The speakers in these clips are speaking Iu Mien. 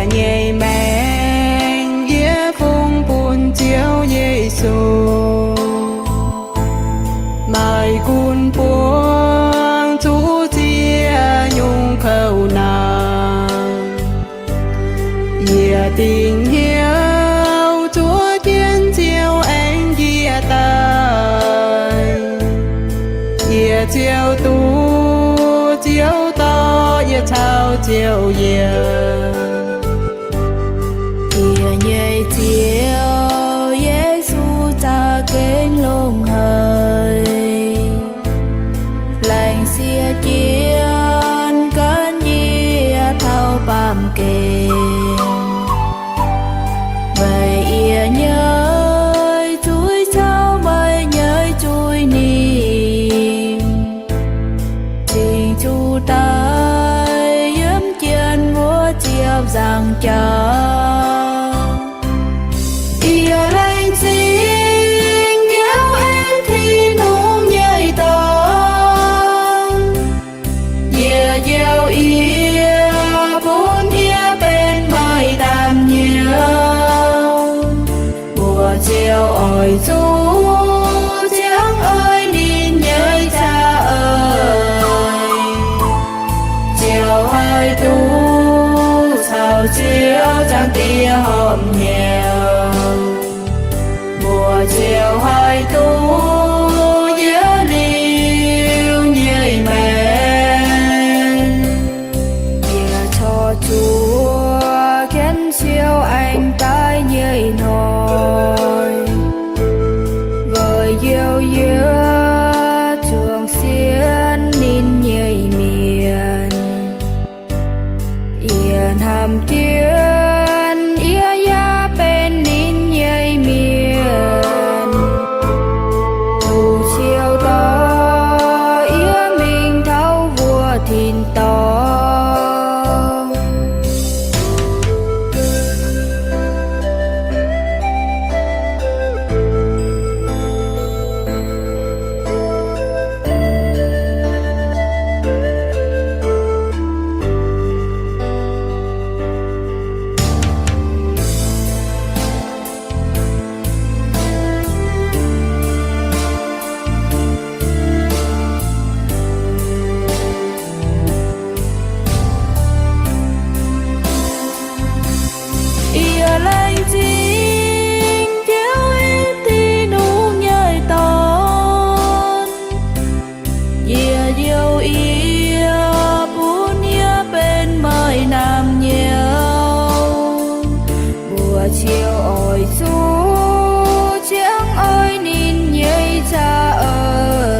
Yie nyei maengc yie fungx bun Ziouv Yesu. Maaih gunv buangv zuqc ziex nyungc kouv naanc. Yie dingc hnyouv zuov jienv Ziouv aengx njiec daaih. Yie Ziouv duqv Ziouv dorh yie caux Ziouv yiem. Yie nyei Ziouv Yesu za'gengh longx haic. Laengz sieqv jienv gan yie taux baamh gen. Weic yie nyei zuiz caux meih nyei zuiz ninh cingx zuqc daic yiem jienv wuov ziepc nzaangc jaax. Yie laengz zingh Ziouv aengx Tin-Hungh nyei dorn. Yie njoux yie bun yie benx meih naamh nyouz. Mbuox Ziouv oix zuqc ziangh oix ninh nyei za'eix. Ziouv haih duqv caux Ziouv zaangc Diex horpc hnyouv. Mbuox Ziouv haih duqv yiem liuz nyei maengc. Yie corc zuoqv jienv Ziouv aengx daaih nyei hnoi, weic njoux yie zuangx sienv ninh nyei mienh. Yie hnamv jienv yie yaac benx ninh nyei mienh. Duqv Ziouv dorh yie mingh taux wuov tin-dorngh. Yie laengz zingh Ziouv aengx Tin-Hungh nyei dorn. Yie njoux yie bun yie benx meih naamh nyouz. Mbuox Ziouv oix zuqc ziangh oix ninh nyei za'eix.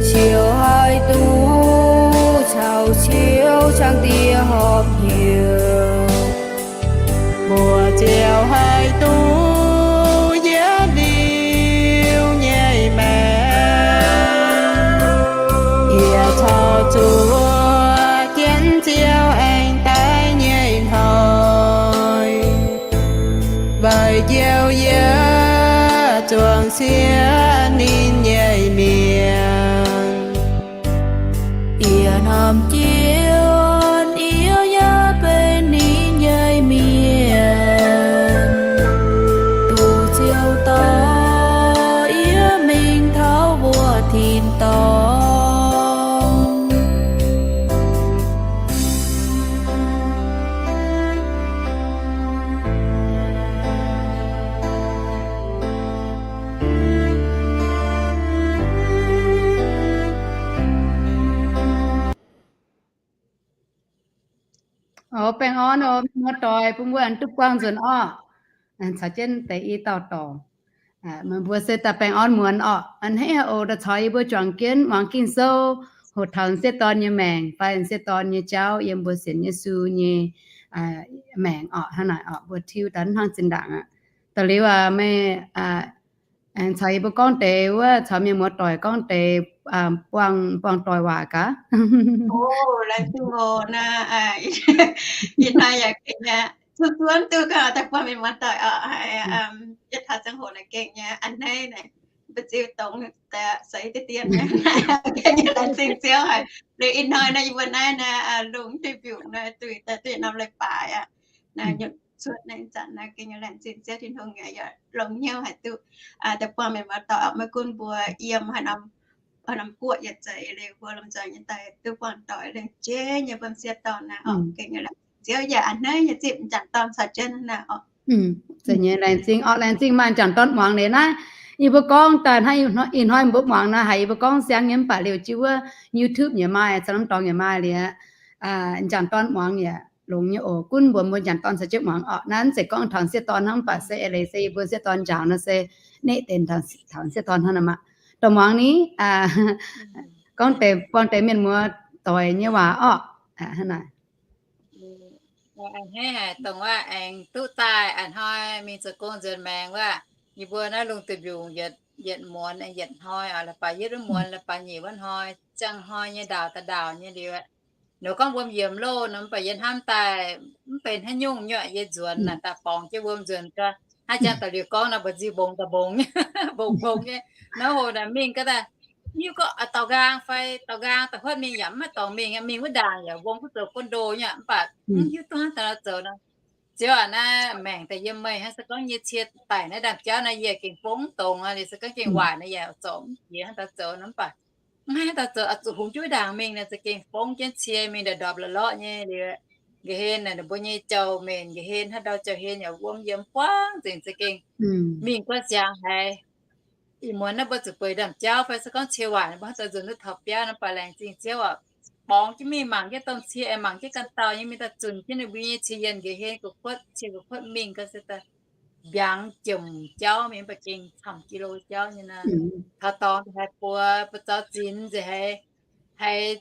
Ziouv haih duqv caux Ziouv zaangc Diex horpc hnyouv. Mbuox Ziouv haih duqv yiem liuz nyei maengc. Yie corc zuoqv jienv Ziouv aengx daaih nyei hnoi, weic njoux yie zuangx sienv ninh nyei mienh. Yie hnamv jienv yie yaac benx ninh nyei mienh. Duqv Ziouv dorh yie mingh taux wuov tin-dorngh. Baengh orn oc, muoz-doic, bun mbuo aengx duqv buangh nzunc orqc. Caux jienv deix i dauh dorngx, meih mbuo se daaih baengh orn muonz orqc. A'hneiv haic oc, daaih caux yie mbuo juangc jienv muangx Ging-Sou, hoqc taux m'sieqv dorn nyei maengc fai m'sieqv dorn nyei jauv yiem mbuo sienx Yesu nyei maengc orqc. Hnangv naaic orqc, mbuo tiuv daaih hnangv zinh ndaangc aqv. Da'liuz aac, meih aengx caux yie mbuo gorngv deix wuov, caux mienh muoz-doic gorngv deix buangh, buangh doic waac gaax. Laengz zingh oc. Naaiv, ih hnoi yaac gengh zuonx duqv gauh daaih buangh mienh muoz-doic oc. Yietc taux ziangh hoc naaic gengh nyei a'hneiv naaic, mbu'ziex dongh se diqv dien nyei. Laengz zingh Ziouv haic. Liuz ih hnoi naaiv yie mbuo naaiv naaiv lungh duih mbiungc naaiv duih daaih duqv norm leiz-baaix aqv. Naaiv nyutc cuotv naaiv zanc naaiv gengh laengz zingh Ziouv Tin-Hungh yaac longx hnyouv haic duqv daaih buangh mienh muoz-doic, maiv gunv mbuo yiem haaix norm guoqv yietc zeiz, liuz mbuo lomh nzoih nyei daaih duqv buangh doic, liuz jiex nyei bun sieqv dorn naaiv oc. Gengh laengz zingh Ziouv yaac a'hneiv nyei zipv m'jangc dorn caux jienv naaiv oc. Zeiz nyei, laengz zingh orqc, laengz zingh maaih m'jangc dorn muangx leiz naaiv. Yie mbuo gorngv daaih hnangv ih hnoi mbuo muangx naaiv haiz yie mbuo gorngv siang nyei mv baac liuz jienv wuov YouTube yaac maaih, caux norm dorngx yaac maaih liuz, m'jangc dorn muangx yaac longx nyei oc. Gunv mbuox mbuo m'jangc dorn caux jienv muangx orqc. Naaiv mv zeiz gorngv taux sieqv dorn hnangv, mv baac se eix leiz se yie mbuo sieqv dorn njaaux nor se neqv deix taux sieqv dorn hnangv nor maah. Dorh muangx ni, gorngv deix buangh deix mienh muoz-doic nyei waac orqc. Hnangv naaic. A'hneiv haic dongh wuov aengx duqv daaih a'hnoi mingh zoux gong nzuonx maengx wuov, yie mbuo naaiv lungh duih mbiungc yietc muonz yietc hnoi oc, la'baaix yietv wuov muonz, la'baaix nyic wuov hnoi, ziangh hnoi nyei ndaauh da'ndaauh nyei liuz, ninh gorngv wuom yiemx loh nor, mv baac yie hnamv daaih mv benx haaix nyungc nyuoqc, yie nzuonx naaic daaih borngz jienv wuom nzuonx gau. Hnangv jangx da'liuz gorngv nor, mbu'ziex mbongx daaih mbongx, mbongx mbongx nyei. Naaiv hoc naaic mingh gau daaih, hiuv gorngv dorngx nqaang fai dorngx nqaang daaih huotv mingh yaac mv maaih dorngx mingh, mingh wuov ndaangc yaac wong duqv zoux guon ndo nyei, mv baac mv hiuv duqv hnangv daaih nor zoux nor. Ziouv aac, naaiv maengc daaih yiem meih hnangv, se gorngv nyei cie daic naaiv ndaamv-jauv naaiv yie gengh fongv dongz aqv, liuz se gorngv gengh waaic naaiv yaac zorc mv jiex hnangv daaih zoux nor, mv baac mv haih hnangv daaih zoux, zuqc hungx jienv wuov ndaangc mingh naaic za'gengh fongv jienv cie mingh ndorpc-ndorpc lorqc nyei liuz, nqa'hien naaic ninh mbuo nyei jauv-mienh, nqa'hien haaix ndau jauv-hien yaac wuom yiem buangv nzengc za'gengh mingh guanh ziangx haiz ih muonz naaiv mbuo zuqc bueix ndaamv-jauv fai se gorngv cie waaic mbuo hnangv daaih nzuonx duqv taux biauv nor, mv baac laengz zingh Ziouv oc. Borngz jienv mingh mangc jienv domh cie, aengx mangc jienv ganh dauh nyei mingh daaih zunc jienv ninh mbuo nyei cie yienh nqa'hien gu'kuotv, cie gu'kuotv mingh gau se daaih mbiaangx jomc jauv mingh, mv baac gengh camv jilo jauv nyei nor. Taux dorngx daaih haiz buoz, buoz zaux zinx nzengc, haiz, haiz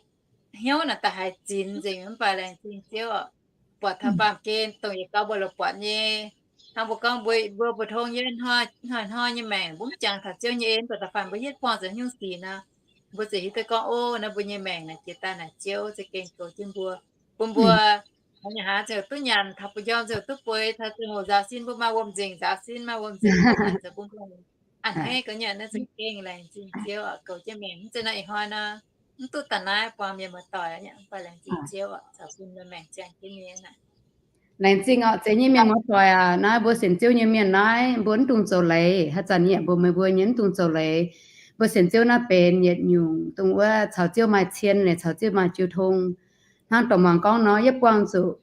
hnyouv naaic daaih haiz zinx nzengc, mv baac laengz zingh Ziouv oc. Buatc taux baamh gen dongh yietc gau mbuo lorz buatc nyei. Hnangv mbuo gorngv mbuo, mbuo mbu'ndongx yie hnoi-hnoi nyei maengc mbuo mv jangx taux Ziouv nyei en, da'faanh mbuo yietv buangh zoux nyungc sic nor, mbuo ziouc hiuv duqv gorngv, o, naaiv mbuo nyei maengc naaic jiex daaih naaic Ziouv za'gengh goux jienv mbuo, bun mbuo haaix nyungc haaix ziouc duqv nyanc, taux ba'njormh ziouc duqv bueix, taux ziangh hoc nzaaux sin mbuo maaih wuom-nzengc, nzaaux sin maaih wuom-nzengc, ziouc bun mbuo a'hneiv ga'naaiv nyei. Naaiv za'gengh laengz zingh Ziouv oc, goux jienv maengc. Mv zeiz nor ih hnoi nor, mv duqv daaih naaiv buangh mienh muoz-doic aqv, mv baac laengz zingh Ziouv oc, caux bun mbuo maengc ziangh jienv nyei naaic. Laengz zingh oc, zeiz nyei mienh muoz-doic aac. Naaiv mbuo sienx Ziouv nyei mienh naaiv, mbuo mv dungx zoux leiz. Haaix zanc yie mbuo, meih mbuo nyei mv dungx zoux leiz. Mbuo sienx Ziouv naaiv benx yietc nyungc dongh wuov caux Ziouv maaih cien, caux Ziouv maaih jiu tong. Hnangv dorh muangx gorngv nor, yietv buangh zuqc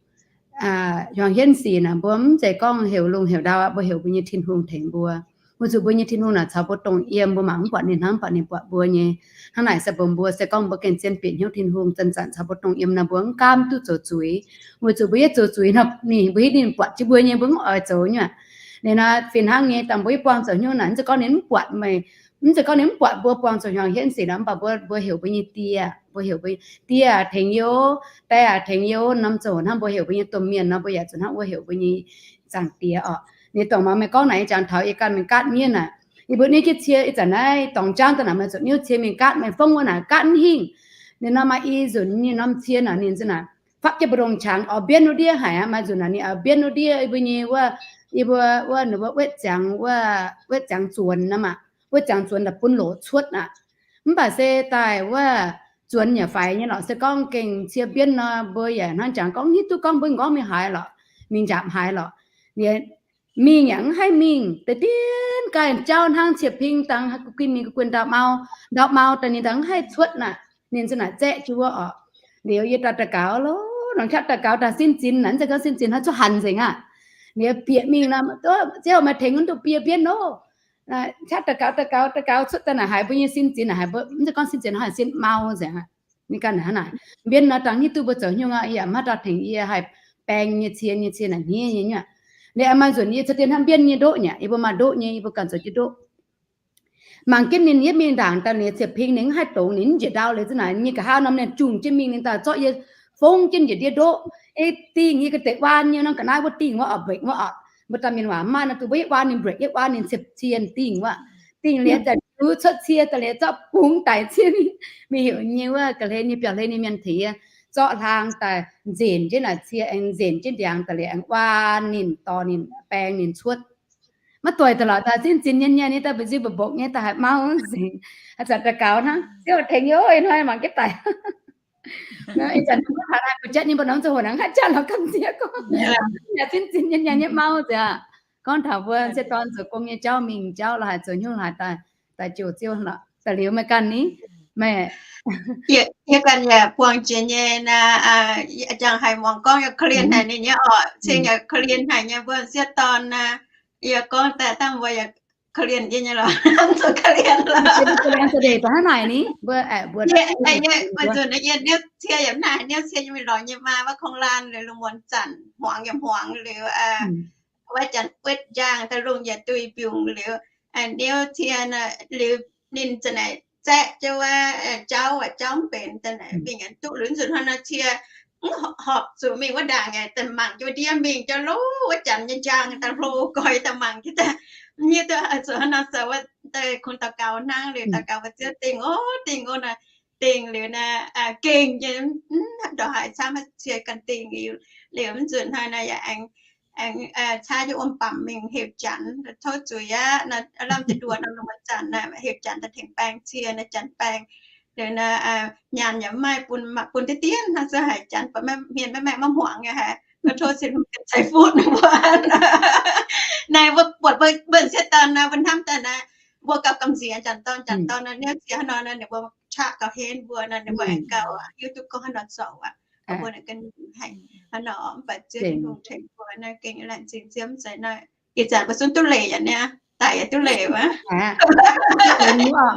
hnyangx-hienv sic naaic, mbuo mv zeiz gorngv heuc lungh heuc ndau aqv, mbuo heuc mbuo nyei Tin-Hungh tengx mbuo. Weic zuqc mbuo nyei Tin-Hungh naaic caux mbuo dongh yiem, mbuo mangc mv buatc ninh hnangv, mv baac ninh buatc mbuo nyei. Hnangv naaic se mbuox mbuo, se gorngv mbuo gengh zien bieqc hnyouv Tin-Hungh, zanc-zanc caux mbuo dongh yiem nor, mbuo mv gaamv duqv zoux zuiz. Weic zuqc mbuo yietv zoux zuiz nor, ninh mbuo hiuv ninh buatc jienv mbuo nyei, mbuo mv oix zoux nyei aqv. Ninh naaic fih hnangv nyei, dangh mbuo yietv buangh zoux hnyouv naaic, mv zeiz gorngv ninh mv buatc meih, mv zeiz gorngv ninh mv buatc mbuo buangh zoux hnyangx-hienv sic nor, mv baac mbuo, mbuo heuc mbuo nyei Die, mbuo heuc mbuo Die aac, tengx yie, Die aac, tengx yie, norm ziangh hoc hnangv mbuo heuc mbuo nyei domh mienh nor, mbuo yaac zuqc hnangv wuov heuc mbuo nyei Zaangc Diex oc. Ninh dorngc mangc meih gorngv naaic, ih jangx taux yie ganh mingh gaatv mienv naaic, yie mbuo nyei jiex cie ih zanc naaiv dorngx jangv daaih naaic, meih zuqc niouv cie mingh gaatv, meih fongv wuov naaic gaatv mv hingh. Ninh nor maaih i nzunc nyei norm cie naaic, ninh za'naaic fapv jienv mbu'ndongx qangx oix mbienv wuov ndiev haic aqv. Maaih nzunc naaic ninh oix mbienv wuov ndiev, yie mbuo nyei wuov, yie mbuo wuov, ninh mbuo wetv ziangx, wuov wetv ziangx zuonx nor maah, wetv ziangx zuonx daaih bun loqc cuotv aqv. Mv baac se daaih wuov zuonx yaac faix nyei lorqc. Se gorngv gengh cie mbienv nor, mbuo yaac hnangv jangx gorngv hiuv duqv gorngv mbuo m'nqorngv mingh haaix lorqc, mingh njaapc haaix lorqc. Ninh mingh yaac mv haih mingh, deix dienv ganh jauv hnangv cie ping dangx, gu'guin mingh gu'guin ndau mau, ndau mau daaih ninh daaih mv haih cuotv naaic. Ninh za'naaic zaeqv jienv wuov oc. Liuz yie daaih daux gaux loh, nongc qaqv daux gaux daaih sin zinx naaic, mv zeiz gorngv sin zinx hnangv cuotv hanc nzengc aqv. Liuz bieqc mingh nor, Ziouv, meih tengx mv duqv bie mbienv loh. Qaqv daux gaux, daux gaux, daux gaux cuotv daaih naaic haiz mbuo nyei sin zinx naaic, haiz mbuo mv zeiz gorngv sin zinx, haiz sin mau nzengc aqv. Ninh ganh hnangv naaic, mbienv nor dangh hiuv duqv mbuo zoux haaix nyungc aqv, yaac maiv dauh tengx yie haih baeng nyei cie, nyei cie naaic hniev nyei nyuoqc. Liuz maaih nzunc yie caux dien hnamv mbienv nyei ndoqv nyaqc, yie mbuo maaih ndoqv nyei, yie mbuo ganh zoux jienv ndoqv. Mangc jienv ninh yietv mingh ndaangc daaih liuz, cie ping ninh mv haih dongz, ninh mv njiec ndau liuz za'naaic, nyei nqa'haav norm ninh jungh jienv mingh, ninh daaih zorqv yie fongv jienv njiec ndiev ndoqv. Ei dingh yie ga'deix waan nyei norm ga'naaiv wuov dingh wuov oc, brake wuov oc. Mbuo daaih mienh waac maaih nor, duqv mbuo yietv waan ninh brake, yietv waan ninh cie, cie dingh wuov. Dingh liuz daaih duqv cuotv cie daaih liuz zorqv bungx daic cie mingh. Mingh heuc nyei wuov ga'hlen nyei biauv hlen nyei mienh tengx yie zorqv hlaang daaih nzenc jienv naaic cie, aengx nzenc jienv ndiangx daaih liuz aengx waan ninh, dorh ninh, baeng ninh cuotv. Maiv doix daaih lorqc, daaih zinh zinh nyei nyei, ninh daaih mbu'ziex mba'mbokc nyei, daaih haiz mau nzengc. A'zanc daux gaux hnangv, Ziouv tengx yie, ih hnoi mangc jienv daaih. Ih zanc mbuo taux naaiv, mbuo jatv nyei, mbuo norm ziangh hoc naaic mv haih jatv lorqc, gamh nziex gorngv. Yaac zinh zinh nyei nyei nyei mau nzengc aqv. Gorngv taux mbuo m'sieqv dorn zoux gong nyei jauv, mingh jauv la'haaix, zoux hnyouv la'haaix, daaih, daaih jouh Ziouv lorqc. Da'liuz meih ganh ni, meih, yie ganh yaac buangh jiex nyei naaic, jangx haiz muangx gorngv yaac korv-lienh haic ninh nyei orqc, cingx yaac korv-lienh haic nyei mbuo m'sieqv dorn naaic. Yie gorngv daaih dangh mbuo yaac korv-lienh yie nyei lorqc, zuqc korv-lienh lorqc. Korv-lienh za'deix daaih hnangv naaic ni, mbuo, mbuo, yie, weic zuqc naaiv yie niouv cie yaac mv haih, niouv cie nyei mingh lorz nyei maa, maiv kungx laanh liuz, lungh muonz zanc hmuangx yaac hmuangx liuz, wuov janx buetv njaangh daaih lungh yaac duih mbiungc liuz, niouv cie liuz ninh za'naaic zaeqv jienv wuov jauv, jauv mv benx, za'naaic mingh duqv lunx nzunc hnoi nor cie mv horpc zuqc mingh wuov ndaangc, daaih mangc jienv ndiev mingh jienv lo wuov janx nyei njaangh daaih hlo goix daaih mangc jienv daaih, mv hiuv duqv zuqc hnangv nor zoux wuov, daaih kungx daux gaux hnangv liuz, daux gaux mbu'ziex dingh ov, dingh ov nor, dingh liuz naaic, gengh nyei, ndongc haaix camv cie ganh dingh liuz, liuz mv nzunc hnoi nor yaac aengx, aengx caav jienv wuom-bamc mingh heuc janx, tov zuiz aqv, lamh deix nduoh nor lungh muonz zanc naaic heuc janx daaih tengx baeng cie naaic, janx baeng liuz naaic, nyaanh yaac mv maaih, bun, bun deix dien hnangv, se haiz janx buatc hmien maiv maengh maiv hmuangx nyei haic, tov Tin-Hungh ceix fuqv mbuo. Naaiv mbuo buatc mbuo m'sieqv dorn naaiv, mbuo hnamv daaih naaiv, mbuo gauh gamh nziex janx dorn, janx dorn naaiv, niouv cie hnangv nor naaiv, ninh mbuo qaqv gauh henv mbuo naaiv, ninh mbuo aengx gauh hiuv duqv gorngv haaix nor zoux aqv. Mbuo naaic ganh haiz hnangv nor, mv baac Ziouv Tin-Hungh tengx mbuo naaiv gengh laengz zingh Ziouv. Mv zeiz naaiv, ih zanc mbuo zungv duqv leiz yaac niaa, daic yaac duqv leiz wuov.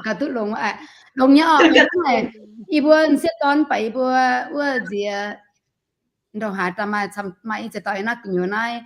Gauh duqv longx, longx nyei orqc. Yie mbuo m'sieqv dorn mv baac yie mbuo wuov nziex ndongc haaix daaih maaih, maaih ih ziex dauh naaiv gu'nyuoz naaiv,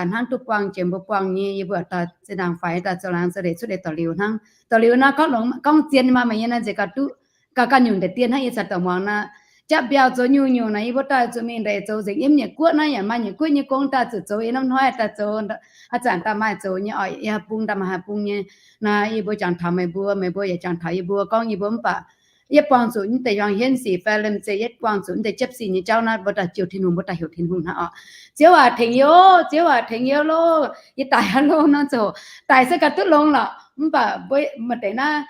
hnangv duqv buangh jiex mbuo buangh nyei, yie mbuo daaih zinh ndaangc faix daaih zoux laangz zoux ndeic cuotv deix daux liuz hnangv. Daux liuz naaiv gorngv longx gorngv zien nyei maah, meih nyei naaiv nziex gauh duqv, gauh ganh nyungc deix dien hnangv. Yie caux dorc muangx naaiv, japv mbiauh zoux nyungc-nyungc naaic, yie mbuo daaih zuqc mingh ndeic zoux nzengc. Yiem Nyiec Guoqv naaiv yaac maaih Nyiec Guoqv nyei gong daaih zuqc zoux, yiem norm hnoi daaih zoux, haaix zanc daaih maaih zoux nyei oc. Yie haaix bung daaih maaih haaix bung nyei. Naaiv yie mbuo jangx taux meih mbuo, meih mbuo yaac jangx taux yie mbuo, gorngv yie mbuo mv baac yietv buangh zuqc mv deix yuang hienv sic fai liemh zeih yietv buangh zuqc mv deix jiepv sic nyei jauv naaiv, mbuo daaih jouh Tin-Hungh, mbuo daaih heuc Tin-Hungh hnangv oc. Ziouv aac, tengx yie oc. Ziouv aac, tengx yie oc. Yie daic aqv loh nor zoc, daic se gauh duqv longx lorqc. Mv baac mbuo maaih deix naaiv,